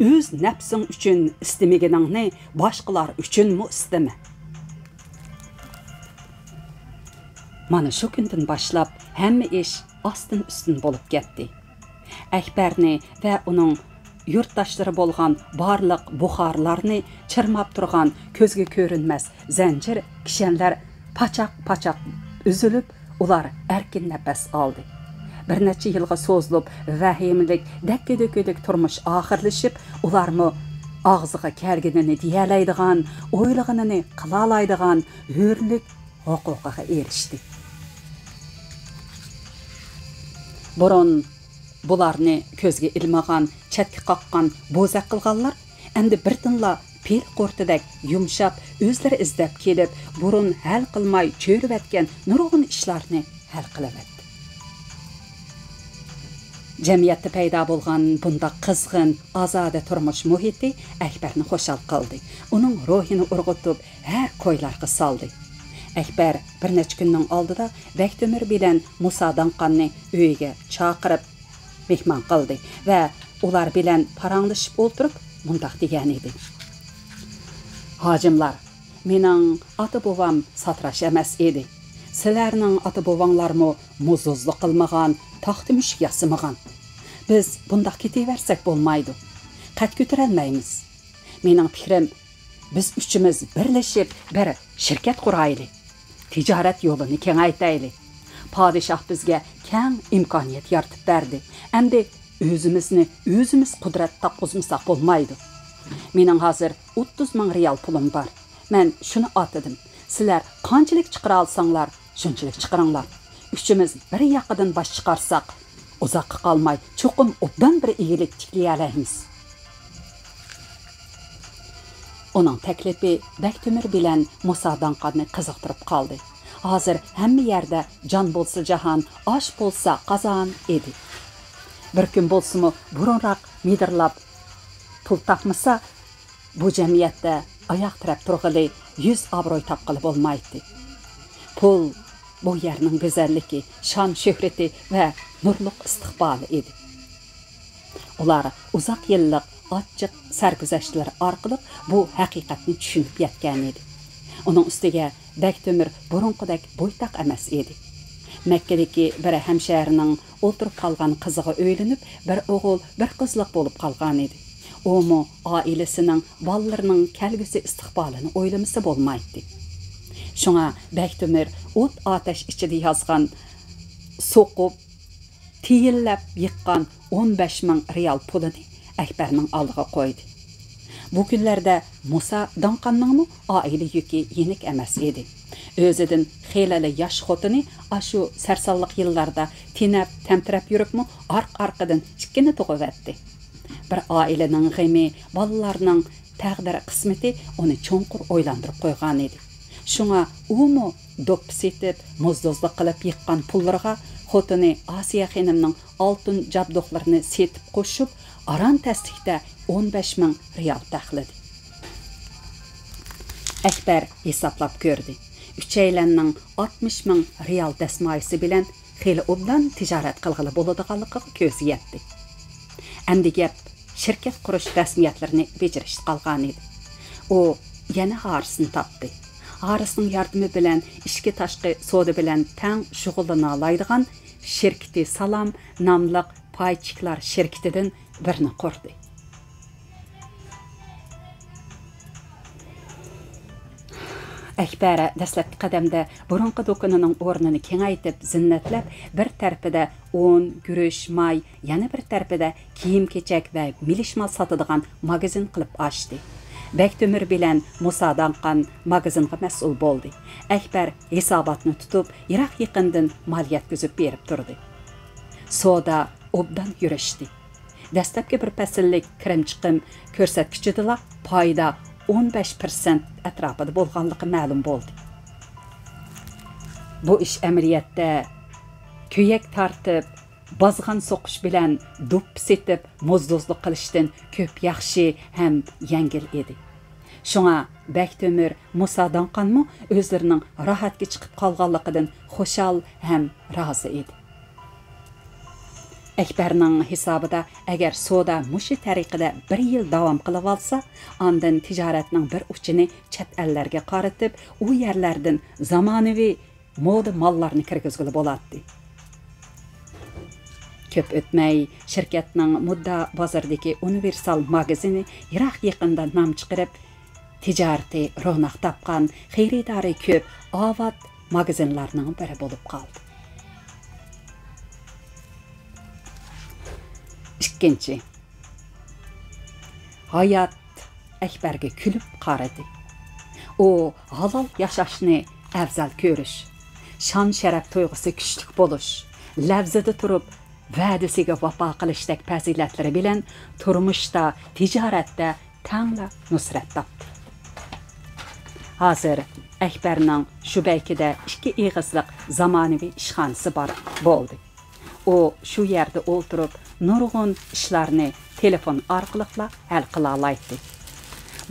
ئۆز نەپسىڭ ئۈچۈن ئىستىمىگىنىڭنى باشقىلار ئۈچۈنمۇ ئىستىمە.» مانا شۇ كۈندىن باشلاپ ھەممە ئىش ئاستىن-ئۈستۈن بولۇپ كەتتى. ئەكبەرنى ۋە ئۇنىڭ يۇرتداشلىرى بولغان بارلىق بۇخارلارنى چىرماپ تۇرغان كۆزگە كۆرۈنمەس زەنجىر كىشەنلەر پاچاق-پاچاق ئۈزۈلۈپ، ئۇلار ئەركىن نەپەس ئالدى. بىر نەچچە يىلغا سوزۇلۇپ ۋەھىمىلىك، دەككە-دۈككىلىك تۇرمۇش ئاخىرلىشىپ، ئۇلارمۇ ئاغزىغا كەلگىنىنى دېيەلەيدىغان، ئويلىغىنىنى قىلالايدىغان ھۆرلۈك ھوقۇقىغا ئېرىشتى. بۇرۇن بۇلارنى كۆزگە ئىلمىغان، چەتكە قاققان، بوزەك قىلغانلار ئەمدى بىردىنلا پىل قۇرتىدەك يۇمشاپ، ئۆزلىرى ئىزدەپ كېلىپ، بۇرۇن ھەل قىلماي چۆرۈۋەتكەن نۇرغۇن ئىشلارنى ھەل قىلىۋەتتى. جەمئىيەتتە پەيدا بولغان بۇنداق قىزغىن، ئازادە تۇرمۇش مۇھىتى ئەكبەرنى خۇشال قىلدى، ئۇنىڭ روھىنى ئۇرغۇتۇپ، ھەر كويلارغا سالدى. ئەكبەر بىر نەچچە كۈننىڭ ئالدىدا بەكتۆمۈر بىلەن مۇسا داڭقاننى ئۆيىگە چاقىرىپ، مېھمان قىلدى ۋە ئۇلار بىلەن پاراڭلىشىپ ئولتۇرۇپ مۇنداق دېگەنىدى: «ھاجىملار، مېنىڭ ئاتا-بوۋام ساتىراش ئەمەس ئىدى. سىلەرنىڭ ئاتا-بوۋاڭلارمۇ موزدۇزلۇق قىلمىغان، تاختا مۈشۈك ياسىمىغان. بىز بۇنداق كېتىۋەرسەك بولمايدۇ. قەد كۆتۈرەلمەيمىز. مېنىڭ پىكرىم، بىز ئۈچىمىز بىرلىشىپ بىر شىركەت قۇرايلى. تىجارەت يولىنى كېڭەيتەيلى. پادىشاھ بىزگە كەڭ ئىمكانىيەت يارىتىپ بەردى. ئەمدى ئۆزىمىزنى ئۆزىمىز قۇدرەت تاپقۇزمىساق بولمايدۇ. مېنىڭ ھازىر ئوتتۇز مىڭ رىيال پۇلۇم بار. مەن شۇنى ئاتىدىم. سىلەر قانچىلىك چىقىرالىساڭلار، شۇنچىلىك چىقىرىڭلار. ئۈچىمىز بىر ياقىدىن باش چىقارساق، ئۇزاققا قالماي چوقۇم ئوبدان بىر ئىگىلىك تىكلىيەلەيمىز. ئۇنىڭ تەكلىپى بەكتۆمۈر بىلەن مۇسا داڭقاننى قىزىقتۇرۇپ قالدى. ھازىر ھەممە يەردە جان بولسا جاھان، ئاش بولسا قازان ئىدى. بىر كۈن بولسىمۇ بۇرۇنراق مىدىرلاپ پۇل تاپمىسا، بۇ جەمئىيەتتە ئاياق تىرەپ تۇرغىلى، يۈز ئابروي تاپقىلى بولمايتتى. پۇل بۇ يەرنىڭ گۈزەللىكى، شان-شۆھرىتى ۋە نۇرلۇق ئىستىقبالى ئىدى. ئۇلار ئۇزاق يىللىق ئاچچىق سەرگۈزەشتلىرى ئارقىلىق بۇ ھەقىقەتنى چۈشىنىپ يەتكەنىدى. ئۇنىڭ ئۈستىگە بەكتۆمۈر بۇرۇنقىدەك بويتاق ئەمەس ئىدى. مەككىدىكى بىر ھەمشەھىرىنىڭ ئولتۇرۇپ قالغان قىزىغا ئۆيلىنىپ، بىر ئوغۇل، بىر قىزلىق بولۇپ قالغانىدى. ئۇمۇ ئائىلىسىنىڭ، بالىلىرىنىڭ كەلگۈسى ئىستىقبالىنى ئويلىمىسا بولمايتتى. شۇڭا بەكتۆمۈر ئوت-ئاتەش ئىچىدە يازغان، سوقۇپ، تىيىنلەپ يىغقان ئون بەش مىڭ رىيال پۇلىنى ئەكبەرنىڭ ئالدىغا قويدى. بۇ كۈنلەردە مۇسا داڭقاننىڭمۇ ئائىلە يۈكى يېنىك ئەمەس ئىدى. ئۆزىدىن خېلىلا ياش خوتۇنى ئاشۇ سەرسانلىق يىللاردا تېنەپ، تەمتىرەپ يۈرۈپمۇ ئارقا-ئارقىدىن ئىككىنى تۇغۇۋەتتى. بىر ئائىلىنىڭ غېمى، بالىلارنىڭ تەقدىر قىسمىتى ئۇنى چوڭقۇر ئويلاندۇرۇپ قويغانىدى. شۇڭا ئۇمۇ دوپپا سېتىپ، موزدوزلۇق قىلىپ يىغقان پۇللىرىغا خوتۇنى ئاسىيە خېنىمنىڭ ئالتۇن جابدۇقلىرىنى سېتىپ قوشۇپ، ئاران تەسلىكتە ئون بەش مىڭ رىيال تەخلىدى. ئەكبەر ھېسابلاپ كۆردى. ئۈچەيلەننىڭ ئاتمىش مىڭ رىيال دەسمايىسى بىلەن خېلى ئوبدان تىجارەت قىلغىلى بولىدىغانلىقىغا كۆزى يەتتى. ئەمدى گەپ شىركەت قۇرۇش رەسمىيەتلىرىنى بېجىرىشتە قالغانىدى. ئۇ يەنە ھارىسنى تاپتى. ھارىسنىڭ ياردىمى بىلەن ئىچكى تاشقى سودا بىلەن تەڭ شۇغۇللىنالايدىغان شىركىتى سالام ناملىق پاي چېكلار شىركىتىدىن بىرنى قۇردى. ئەكبەر دەسلەپكى قەدەمدە بۇرۇنقى دۇكىنىنىڭ ئورنىنى كېڭەيتىپ، زىننەتلەپ، بىر تەرىپىدە ئۇن، گۈرۈچ، ماي، يەنە بىر تەرىپىدە كىيىم-كېچەك ۋە مىلىشما ساتىدىغان ماگىزىن قىلىپ ئاچتى. بەكتۆمۈر بىلەن مۇسا داڭقان ماگىزىنغا مەسئۇل بولدى. ئەكبەر ھېساباتنى تۇتۇپ، يىراق-يېقىندىن مال يەتكۈزۈپ بېرىپ تۇردى. سودا ئوبدان يۈرۈشتى. دەسلەپكى بىر پەسىللىك كىرىم-چىقىم كۆرسەتكۈچىدىلا پايدا ئون بەش پىرسەنت ئەتراپىدا بولغانلىقى مەلۇم بولدى. بۇ ئىش ئەمەلىيەتتە كۆيەك تارتىپ، بازغان سوقۇش بىلەن دوپپا سېتىپ موزدوزلۇق قىلىشتىن كۆپ ياخشى ھەم يەڭگىل ئىدى. شۇڭا بەكتۆمۈر، مۇسا داڭقانمۇ ئۆزلىرىنىڭ راھەتكە چىقىپ قالغانلىقىدىن خۇشال ھەم رازى ئىدى. ئەكبەرنىڭ ھېسابىدا، ئەگەر سودا مۇشۇ تەرىقىدە بىر يىل داۋام قىلىۋالسا، ئاندىن تىجارەتنىڭ بىر ئۇچىنى چەت ئەللەرگە قارىتىپ، ئۇ يەرلەردىن زامانىۋى مودا ماللارنى كىرگۈزگىلى بولاتتى. كۆپ ئۆتمەي، شىركەتنىڭ مۇددا بازىرىدىكى ئۇنىۋېرسال ماگىزىنى يىراق يېقىندا نام چىقىرىپ، تىجارىتى روناق تاپقان، خېرىدارى كۆپ، ئاۋات ماگىزىنلارنىڭ بىرى بولۇپ قالدى. ئىككىنچى، ھايات ئەكبەرگە كۈلۈپ قارىدى. ئۇ ھالال ياشاشنى ئەۋزەل كۆرۈش، شان-شەرەپ تۇيغۇسى كۈچلۈك بولۇش، لەۋزىدە تۇرۇپ ۋەدىسىگە ۋاپا قىلىشتەك پەزىلەتلىرى بىلەن تۇرمۇشتا، تىجارەتتە تەڭلا نۇسرەت تاپتى. ھازىر ئەكبەرنىڭ شۇبەيكىدە ئىككى ئېغىزلىق زامانىۋى ئىشخانىسى بار بولدى. ئۇ شۇ يەردە ئولتۇرۇپ، نۇرغۇن ئىشلارنى تېلېفون ئارقىلىقلا ھەل قىلالايتتى.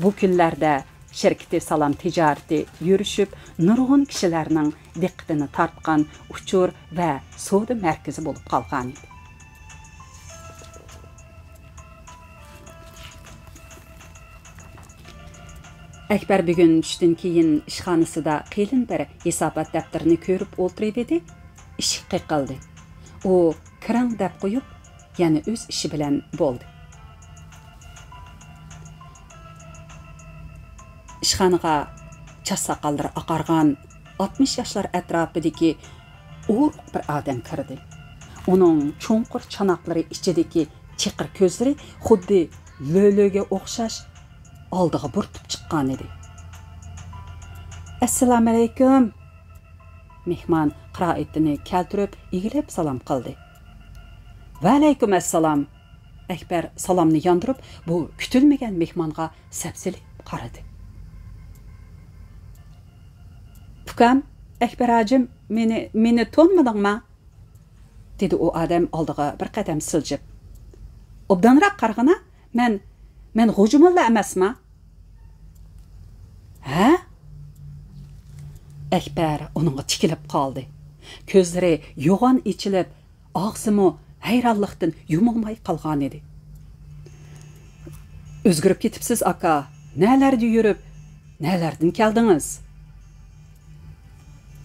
بۇ كۈنلەردە شىركىتى سالام تىجارىتى يۈرۈشۈپ، نۇرغۇن كىشىلەرنىڭ دىققىتىنى تارتقان ئۇچۇر ۋە سودا مەركىزى بولۇپ قالغانىدى. ئەكبەر بۈگۈن چۈشتىن كېيىن ئىشخانىسىدا قېلىن بىر ھېسابات دەپتىرىنى كۆرۈپ ئولتۇرۇۋىدى. ئىشىك قېقىلدى. ئۇ كىرىڭ دەپ قويۇپ، يەنە ئۆز ئىشى بىلەن بولدى. ئىشخانىغا چاچ ساقاللىرى ئاقارغان، ئاتمىش ياشلار ئەتراپىدىكى ئورۇق بىر ئادەم كىردى. ئۇنىڭ چوڭقۇر چاناقلىرى ئىچىدىكى چېقىر كۆزلىرى خۇددى لۆلۆگە ئوخشاش ئالدىغا بۇرۇتۇپ چىققانىدى. «ئەسسالامۇئەلەيكۇم!» مېھمان قىرائىتىنى كەلتۈرۈپ ئېگىلىپ سالام قىلدى. «ۋەئەلەيكۇم ئەسسالام!» ئەكبەر سالامنى ياندۇرۇپ، بۇ كۈتۈلمىگەن مېھمانغا سەپسېلىپ قارىدى. «ئۇكام، ئەكبەر ھاجىم، مېنى، مېنى تونۇمىدىڭما؟» دېدى ئۇ ئادەم ئالدىغا بىر قەدەم سىلجىپ. «ئوبدانراق قارىغىنا، مەن، مەن غوجا موللا ئەمەسما؟» «ھە؟» ئەكبەر ئۇنىڭغا تىكىلىپ قالدى. كۆزلىرى يوغان ئېچىلىپ، ئاغزىمۇ ھەيرانلىقتىن يۇمۇلماي قالغانىدى. «ئۆزگىرىپ كېتىپسىز، ئاكا. نەلەردە يۈرۈپ، نەلەردىن كەلدىڭىز؟»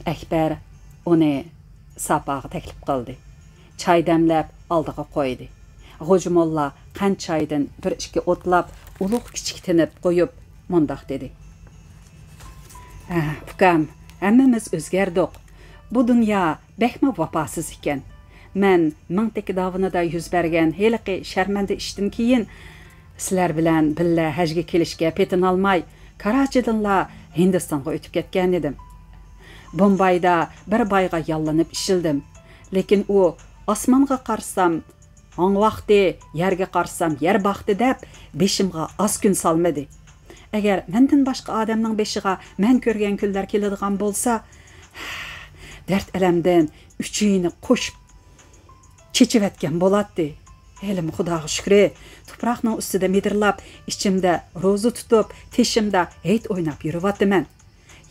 ئەكبەر ئۇنى ساپاغا تەكلىپ قىلدى. چاي دەملەپ ئالدىغا قويدى. غوجا موللا قەنت چايدىن بىر ئىككى ئوتلاپ، ئۇلۇغ كىچىك تىنىپ قويۇپ مۇنداق دېدى: «ھە، ئۇكام، ھەممىمىز ئۆزگەردۇق. بۇ دۇنيا بەكمۇ ۋاپاسىز ئىكەن. مەن مىڭ تەككە داۋىنىدا يۈز بەرگەن ھېلىقى شەرمەندە ئىشتىن كېيىن، سىلەر بىلەن بىللە ھەجگە كېلىشكە پېتىنالماي، كاراچىدىنلا ھىندىستانغا ئۆتۈپ كەتكەنىدىم. بومبايدا بىر بايغا ياللىنىپ ئىشلىدىم. لېكىن ئۇ ئاسمانغا قارىسام، ھاڭ ۋاقتى، يەرگە قارىسام، يەر باقتى دەپ، بېشىمغا ئاز كۈن سالمىدى. ئەگەر مەندىن باشقا ئادەمنىڭ بېشىغا مەن كۆرگەن كۈنلەر كېلىدىغان بولسا، دەرد-ئەلەمدىن ئۈچىيىنى قوشۇپ چېچىۋەتكەن بولاتتى. ھېلىمۇ خۇداغا شۈكرى، تۇپراقنىڭ ئۈستىدە مىدىرلاپ، ئىچىمدە روزا تۇتۇپ، تېشىمدا ھېيت ئويناپ يۈرۈۋاتىمەن.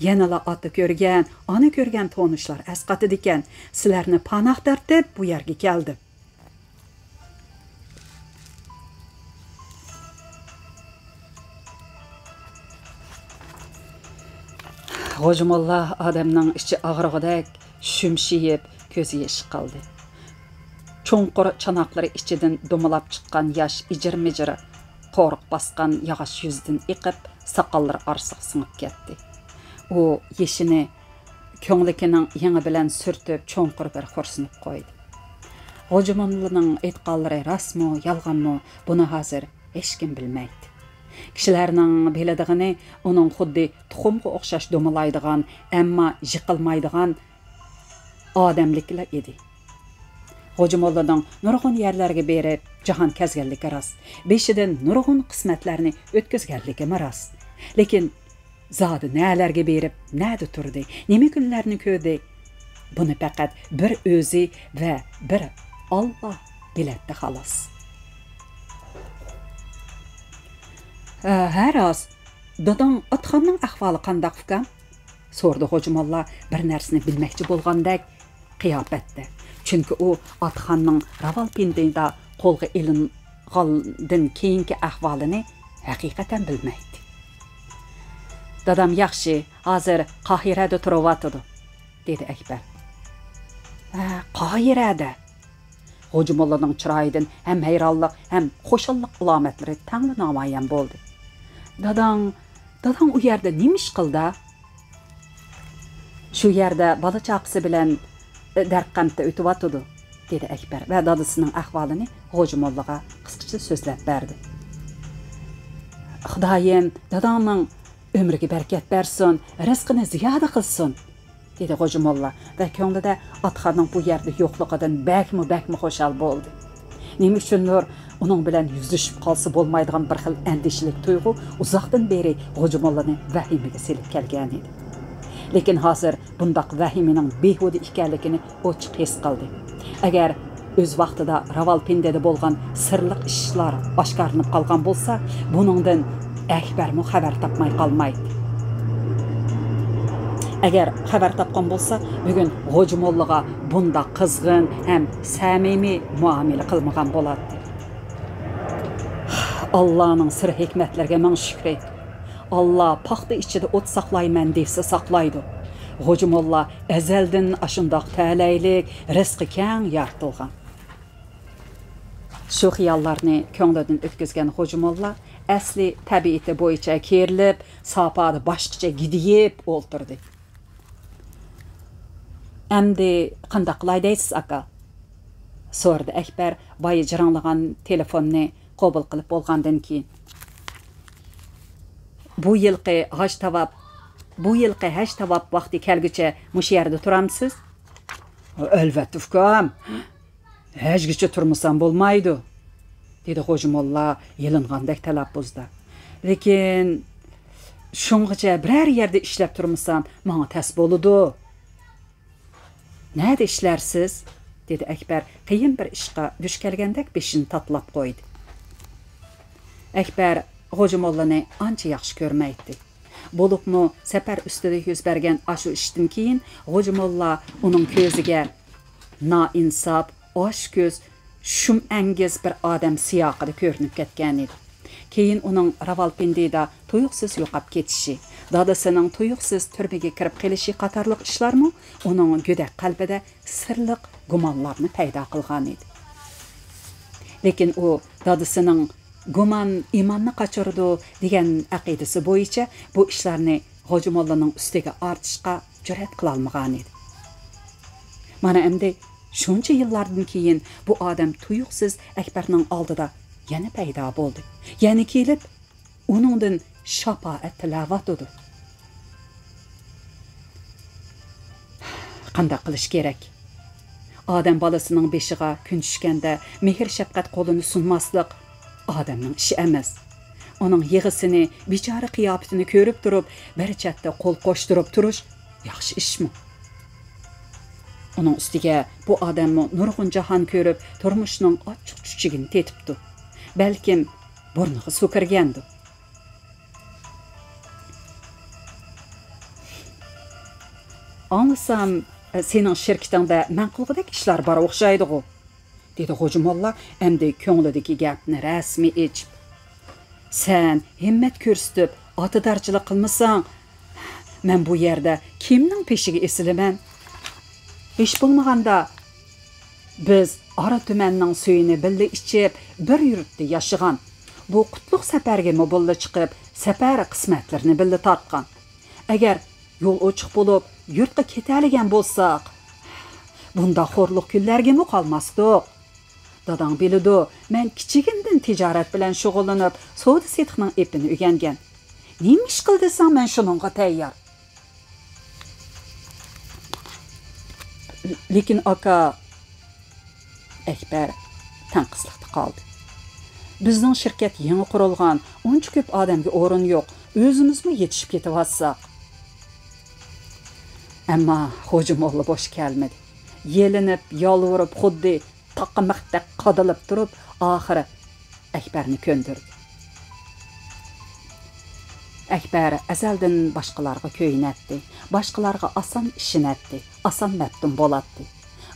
يەنىلا ئاتا كۆرگەن، ئانا كۆرگەن تونۇشلار ئەسقاتىدىكەن. سىلەرنى پاناھ تارتىپ بۇ يەرگە كەلدىم.» غوجا موللا ئادەمنىڭ ئىچى ئاغرىغۇدەك شۈمشىيىپ، كۆزى يېشىپ قالدى. چوڭقۇر چاناقلىرى ئىچىدىن دومىلاپ چىققان ياش ئىجىر-مىجىر قورۇق باسقان ياغاچ يۈزىدىن ئېقىپ، ساقاللىرى ئارىسىغا سىڭىپ كەتتى. ئۇ يېشىنى كۆڭلىكىنىڭ يېڭى بىلەن سۈرتۈپ، چوڭقۇر بىر خورسىنىپ قويدى. غوجا موللىنىڭ ئېيتقانلىرى راستمۇ، يالغانمۇ، بۇنى ھازىر ھېچكىم بىلمەيتتى. كىشىلەرنىڭ بىلىدىغىنى ئۇنىڭ خۇددى تۇخۇمغا ئوخشاش دومىلايدىغان، ئەمما يىقىلمايدىغان ئادەملىكلا ئىدى. غوجا موللىنىڭ نۇرغۇن يەرلەرگە بېرىپ، جاھان كەزگەنلىكى راست. بېشىدىن نۇرغۇن قىسمەتلەرنى ئۆتكۈزگەنلىكىمۇ راست. لېكىن زادى نەلەرگە بېرىپ، نەدە تۇردى، نېمە كۈنلەرنى كۆردى؟ بۇنى پەقەت بىر ئۆزى ۋە بىر ئاللا بىلەتتى، خالاس. ھە، ھە، راست. داداڭ ئاتىخاننىڭ ئەھۋالى قانداق، ئۇكام؟ سورىدى غوجا موللا بىر نەرسىنى بىلمەكچى بولغاندەك قىياپەتتە. چۈنكى ئۇ ئاتىخاننىڭ راۋالپىندىدا قولغا ئېلىنغاندىن كېيىنكى ئەھۋالىنى ھەقىقەتەن بىلمەيتتى. دادام ياخشى، ھازىر قاھىرەدە تۇرۇۋاتىدۇ، دېدى ئەكبەر. ھە، قاھىرەدە؟ غوجا موللىنىڭ چىرايىدىن ھەم ھەيرانلىق، ھەم خۇشاللىق ئالامەتلىرى تەڭلا نامايان بولدى. داداڭ، داداڭ ئۇ يەردە نېمە ئىش قىلدى؟ شۇ يەردە بالا-چاقىسى بىلەن دەرد-غەمدە ئۆتۈۋاتىدۇ، دېدى ئەكبەر ۋە دادىسىنىڭ ئەھۋالىنى غوجا موللىغا قىسقىچە سۆزلەپ بەردى. خۇدايىم داداڭنىڭ ئۆمرىگە بەرىكەت بەرسۇن، رىزقىنى زىيادە قىلسۇن، دېدى غوجا موللا ۋە كۆڭلىدە ئاتىخاننىڭ بۇ يەردە يوقلۇقىدىن بەكمۇ، بەكمۇ خۇشال بولدى. نېمە ئۈچۈندۇر ئۇنىڭ بىلەن يۈزلىشىپ قالسا بولمايدىغان بىر خىل ئەندىشىلىك تۇيغۇ ئۇزاقتىن بېرى غوجا موللىنى ۋەھىمىگە سېلىپ كەلگەنىدى. لېكىن ھازىر بۇنداق ۋەھىمىنىڭ بىھۇدە ئىكەنلىكىنى ئوچۇق ھېس قىلدى. ئەگەر ئۆز ۋاقتىدا راۋالپىندىدە بولغان سىرلىق ئىشلار ئاشكارىلىنىپ قالغان بولسا، بۇنىڭدىن ئەكبەرمۇ خەۋەر تاپماي قالمايتتى. ئەگەر خەۋەر تاپقان بولسا، بۈگۈن غوجا موللىغا بۇنداق قىزغىن ھەم سەمىمىي مۇئامىلە قىلمىغان بولاتتى. ئاللانىڭ سىر ھېكمەتلىرىگە مىڭ شۈكرى. ئاللا پاختا ئىچىدە ئوت ساقلايمەن دېسە ساقلايدۇ. غوجا موللا ئەزەلدىن ئاشۇنداق تەلەيلىك، رىزقى كەڭ يارىتىلغان. شۇ خىياللارنى كۆڭلىدىن ئۆتكۈزگەن غوجا موللا ئەسلى تەبىئىتى بويىچە كېرىلىپ، ساپادا باشقىچە گىدىيىپ ئولتۇردى. «ئەمدى قانداق قىلاي دەيسىز، ئاكا؟» سورىدى ئەكبەر بايا جىرىڭلىغان تېلېفوننى قوبۇل قىلىپ بولغاندىن كېيىن. «بۇ يىلقى ھاج تاۋاپ، بۇ يىلقى ھەج تاۋاپ ۋاقتى كەلگۈچە مۇشۇ يەردە تۇرامسىز؟» «ئەلۋەتتە، ئۇكام. ھەجگىچە تۇرمىسام بولمايدۇ»، دېدى غوجا موللا يېلىنغاندەك تەلەپپۇزدا. «لېكىن شۇڭغىچە بىرەر يەردە ئىشلەپ تۇرمىسام ماڭا تەس بولىدۇ.» «نەدە ئىشلەرسىز؟» دېدى ئەكبەر قىيىن بىر ئىشقا دۇچ كەلگەندەك بېشىنى تاتىلاپ قويدى. ئەكبەر غوجا موللىنى ئانچە ياخشى كۆرمەيتتى. بولۇپمۇ سەپەر ئۈستىدە يۈز بەرگەن ئاشۇ ئىشتىن كېيىن غوجا موللا ئۇنىڭ كۆزىگە نائىنساپ، ئاچكۆز، شۇمئەنگىز بىر ئادەم سىياقىدا كۆرۈنۈپ كەتكەنىدى. كېيىن ئۇنىڭ راۋالپىندىدا تۇيۇقسىز يوقاپ كېتىشى، دادىسىنىڭ تۇيۇقسىز تۈرمىگە كىرىپ قېلىشى قاتارلىق ئىشلارمۇ ئۇنىڭ گۆدەك قەلبىدە سىرلىق گۇمانلارنى پەيدا قىلغانىدى. لېكىن ئۇ دادىسىنىڭ «گۇمان ئىماننى قاچۇرىدۇ» دېگەن ئەقىدىسى بويىچە بۇ ئىشلارنى غوجا موللىنىڭ ئۈستىگە ئارتىشقا جۈرئەت قىلالمىغانىدى. مانا ئەمدى شۇنچە يىللاردىن كېيىن بۇ ئادەم تۇيۇقسىز ئەكبەرنىڭ ئالدىدا يەنە پەيدا بولدى. يەنە كېلىپ، ئۇنىڭدىن شاپائەت تىلەۋاتىدۇ. قانداق قىلىش كېرەك؟ ئادەم بالىسىنىڭ بېشىغا كۈن چۈشكەندە مېھىر-شەپقەت قولىنى سۇنماسلىق ئادەمنىڭ ئىشى ئەمەس. ئۇنىڭ يىغىسىنى، بىچارە قىياپىتىنى كۆرۈپ تۇرۇپ، بىر چەتتە قول قوشتۇرۇپ تۇرۇش ياخشى ئىشمۇ؟ ئۇنىڭ ئۈستىگە بۇ ئادەممۇ نۇرغۇن جاھان كۆرۈپ، تۇرمۇشنىڭ ئاچچىق-چۈچۈكىنى تېتىپتۇ. بەلكىم بۇرنىغا سۇ كىرگەندۇ. «ئاڭلىسام، سېنىڭ شىركىتىڭدە مەن قىلغۇدەك ئىشلار بار ئوخشايدىغۇ؟» دېدى غوجا موللا ئەمدى كۆڭلىدىكى گەپنى رەسمىي ئېچىپ. «سەن ھىممەت كۆرسىتىپ، ئاتىدارچىلىق قىلمىساڭ، مەن بۇ يەردە كىمنىڭ پېشىگە ئېسىلىمەن؟ ھېچ بولمىغاندا، بىز ئارا تۈمەننىڭ سۈيىنى بىللە ئىچىپ، بىر يۇرتتا ياشىغان، بۇ قۇتلۇق سەپەرگىمۇ بىللە چىقىپ، سەپەر قىسمەتلىرىنى بىللە تارتقان. ئەگەر يول ئوچۇق بولۇپ، يۇرتقا كېتەلىگەن بولساق، بۇنداق خورلۇق كۈنلەرگىمۇ قالماستۇق. داداڭ بىلىدۇ، مەن كىچىكىمدىن تىجارەت بىلەن شۇغۇللىنىپ، سودا-سېتىقنىڭ ئېپىنى ئۆگەنگەن. نېمە ئىش قىل دېسەڭ، مەن شۇنىڭغا تەييار.» «لېكىن، ئاكا...» ئەكبەر تەڭقىسلىقتا قالدى. «بىزنىڭ شىركەت يېڭى قۇرۇلغان، ئۇنچە كۆپ ئادەمگە ئورۇن يوق، ئۆزىمىزمۇ يېتىشىپ كېتىۋاتساق.» ئەمما خوجا موللا بوش كەلمىدى. يېلىنىپ، يالۋۇرۇپ، خۇددى تاقىمىقتەك قادىلىپ تۇرۇپ، ئاخىرى ئەكبەرنى كۆندۈردى. ئەكبەر ئەزەلدىن باشقىلارغا كۆيۈنەتتى، باشقىلارغا ئاسان ئىشىنەتتى، ئاسان مەپتۇن بولاتتى.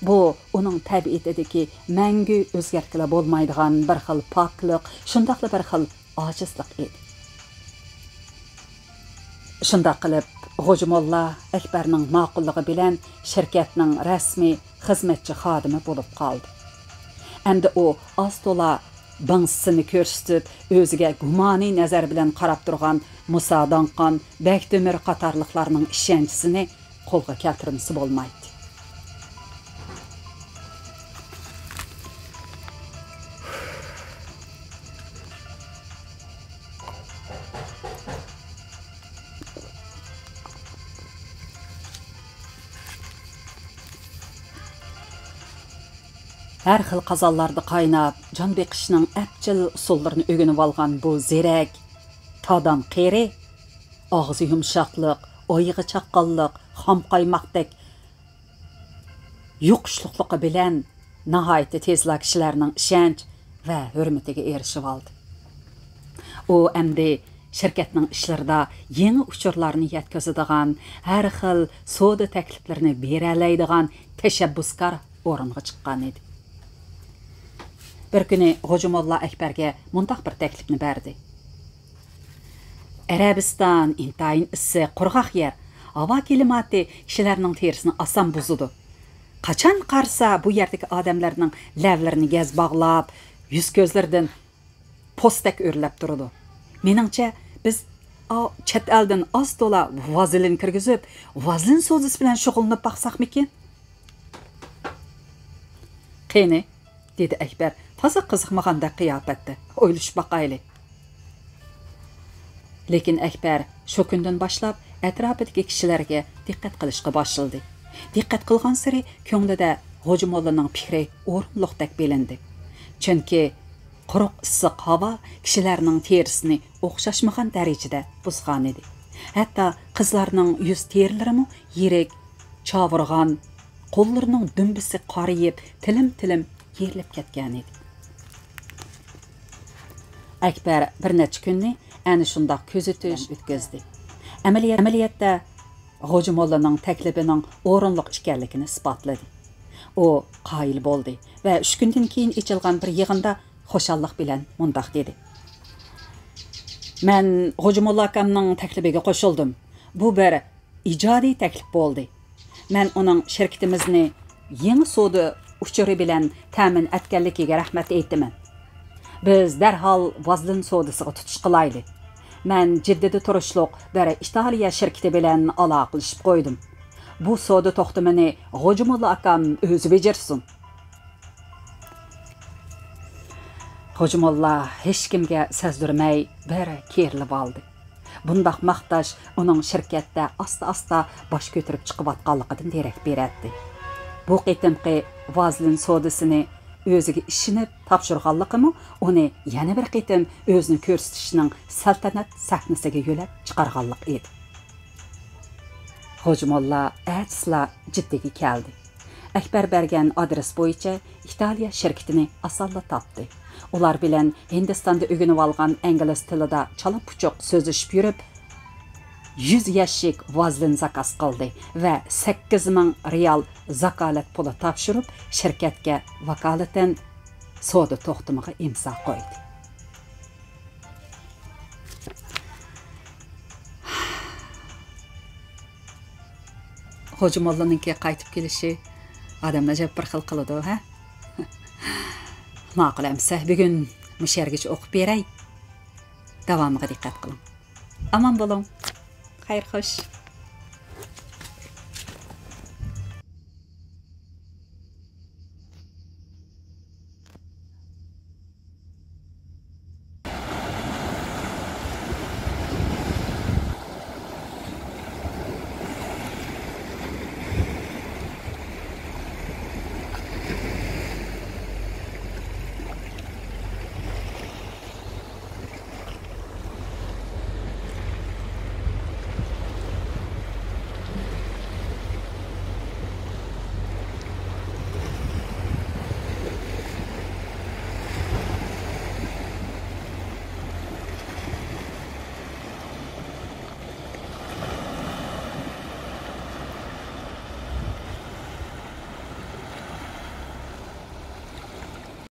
بۇ ئۇنىڭ تەبىئىتىدىكى مەڭگۈ ئۆزگەرتكىلى بولمايدىغان بىر خىل پاكلىق، شۇنداقلا بىر خىل ئاجىزلىق ئىدى. شۇنداق قىلىپ، غوجا موللا ئەكبەرنىڭ ماقۇللۇقى بىلەن شىركەتنىڭ رەسمىي خىزمەتچى خادىمى بولۇپ قالدى. ئەمدى ئۇ ئاز-تولا بىڭسىسىنى كۆرسىتىپ، ئۆزىگە گۇمانىي نەزەر بىلەن قاراپ تۇرغان مۇسا داڭقان، بەكتۆمۈر قاتارلىقلارنىڭ ئىشەنچىسىنى قولغا كەلتۈرمىسە بولمايتتى. ھەر خىل قازانلاردا قايناپ، جان بېقىشنىڭ ئەپچىل ئۇسۇللىرىنى ئۆگىنىۋالغان بۇ زېرەك، تادام قېرى، ئاغزى يۇمشاقلىق، ئايىغى چاققانلىق، خام قايماقتەك يۇقۇشلۇقلۇقى بىلەن ناھايىتى تېزلا كىشىلەرنىڭ ئىشەنچ ۋە ھۆرمىتىگە ئېرىشىۋالدى. ئۇ ئەمدى شىركەتنىڭ ئىشلىرىدا يېڭى ئۇچۇرلارنى يەتكۈزىدىغان، ھەر خىل سودا تەكلىپلىرىنى بېرەلەيدىغان تەشەببۇسكار ئورۇنغا چىققان ئىدى. بىر كۈنى غوجا موللا ئەكبەرگە مۇنداق بىر تەكلىپنى بەردى. ئەرەبىستان ئىنتايىن ئىسسىق، قۇرغاق يەر. ھاۋا كىلىماتى كىشىلەرنىڭ تېرىسىنى ئاسان بۇزىدۇ. قاچان قارىسا، بۇ يەردىكى ئادەملەرنىڭ لەۋلىرىنى گەز باغلاپ، يۈز-كۆزلىرىدىن پوستەك ئۆرلەپ تۇرىدۇ. مېنىڭچە، بىز ئا، چەت ئەلدىن ئاز تولا ۋازېلىن كىرگۈزۈپ، ۋازېلىن سودىسى بىلەن شۇغۇللىنىپ باقساقمىكىن؟ قېنى، دېدى ئەكبەر تازا قىزىقمىغاندەك قىياپەتتە. ئويلىشىپ باقايلى. لېكىن ئەكبەر شۇ كۈندىن باشلاپ ئەتراپىدىكى كىشىلەرگە دىققەت قىلىشقا باشلىدى. دىققەت قىلغانسېرى كۆڭلىدە غوجا موللىنىڭ پىكرى ئورۇنلۇقتەك بىلىندى. چۈنكى قۇرۇق ئىسسىق ھاۋا كىشىلەرنىڭ تېرىسىنى ئوخشاشمىغان دەرىجىدە بۇزغانىدى. ھەتتا قىزلارنىڭ يۈز تېرىلىرىمۇ يىرىك، چاۋۇرغان، قوللىرىنىڭ دۈمبىسى قارىيىپ، تىلىم-تىلىم يېرىلىپ كەتكەنىدى. ئەكبەر بىر نەچچە كۈننى ئەنە شۇنداق كۆزىتىش ئۆتكۈزدى. ئەمەلىيەت-، ئەمەلىيەتتە غوجا موللىنىڭ تەكلىپىنىڭ ئورۇنلۇق ئىكەنلىكىنى ئىسپاتلىدى. ئۇ قايىل بولدى ۋە ئۈچ كۈندىن كېيىن ئېچىلغان بىر يىغىندا خۇشاللىق بىلەن مۇنداق دېدى: «مەن غوجا موللا ئاكامنىڭ تەكلىپىگە قوشۇلدۇم. بۇ بىر ئىجادىي تەكلىپ بولدى. مەن ئۇنىڭ شىركىتىمىزنى يېڭى سودا ئۇچۇرى بىلەن تەمىن ئەتكەنلىكىگە رەھمەت ئېيتىمەن. بىز دەرھال ۋازلىن سودىسىغا تۇتۇش قىلايلى. مەن جىددىدە تۇرۇشلۇق بىر ئىتالىيە شىركىتى بىلەن ئالاقىلىشىپ قويدۇم. بۇ سودا توختىمىنى غوجا موللا ئاكام ئۆزى بېجىرسۇن.» غوجا موللا ھېچكىمگە سەزدۈرمەي بىر كېرىلىۋالدى. بۇنداق ماختاش ئۇنىڭ شىركەتتە ئاستا-ئاستا باش كۆتۈرۈپ چىقىۋاتقانلىقىدىن دېرەك بېرەتتى. بۇ قېتىمقى ۋازلىن سودىسىنى ئۆزىگە ئىشىنىپ تاپشۇرغانلىقىمۇ ئۇنى يەنە بىر قېتىم ئۆزىنى كۆرسىتىشنىڭ سەلتەنەت سەھنىسىگە يۆلەپ چىقارغانلىقى ئىدى. غوجا موللا ئەتىسىلا جىددىگە كەلدى. ئەكبەر بەرگەن ئادرېس بويىچە ئىتالىيە شىركىتىنى ئاسانلا تاپتى. ئۇلار بىلەن ھىندىستاندا ئۆگىنىۋالغان ئىنگلىز تىلىدا چالا-پۇچۇق سۆزلىشىپ يۈرۈپ، يۈز يەشىك ۋازلىن زاكاز قىلدى ۋە سەككىز مىڭ رىيال زاكالەت پۇلى تاپشۇرۇپ، شىركەتكە ۋاكالىتەن سودا توختىمىغا ئىمزا قويدى. غوجا موللىنىڭكى قايتىپ كېلىشى ئادەمنى ئەجەب بىر خىل قىلىدۇ، ھە؟ ماقۇل ئەمىسە، بۈگۈن مۇشۇ يەرگىچە ئوقۇپ بېرەي. داۋامىغا دىققەت قىلىڭ. ئامان بولۇڭ. خەير خوش.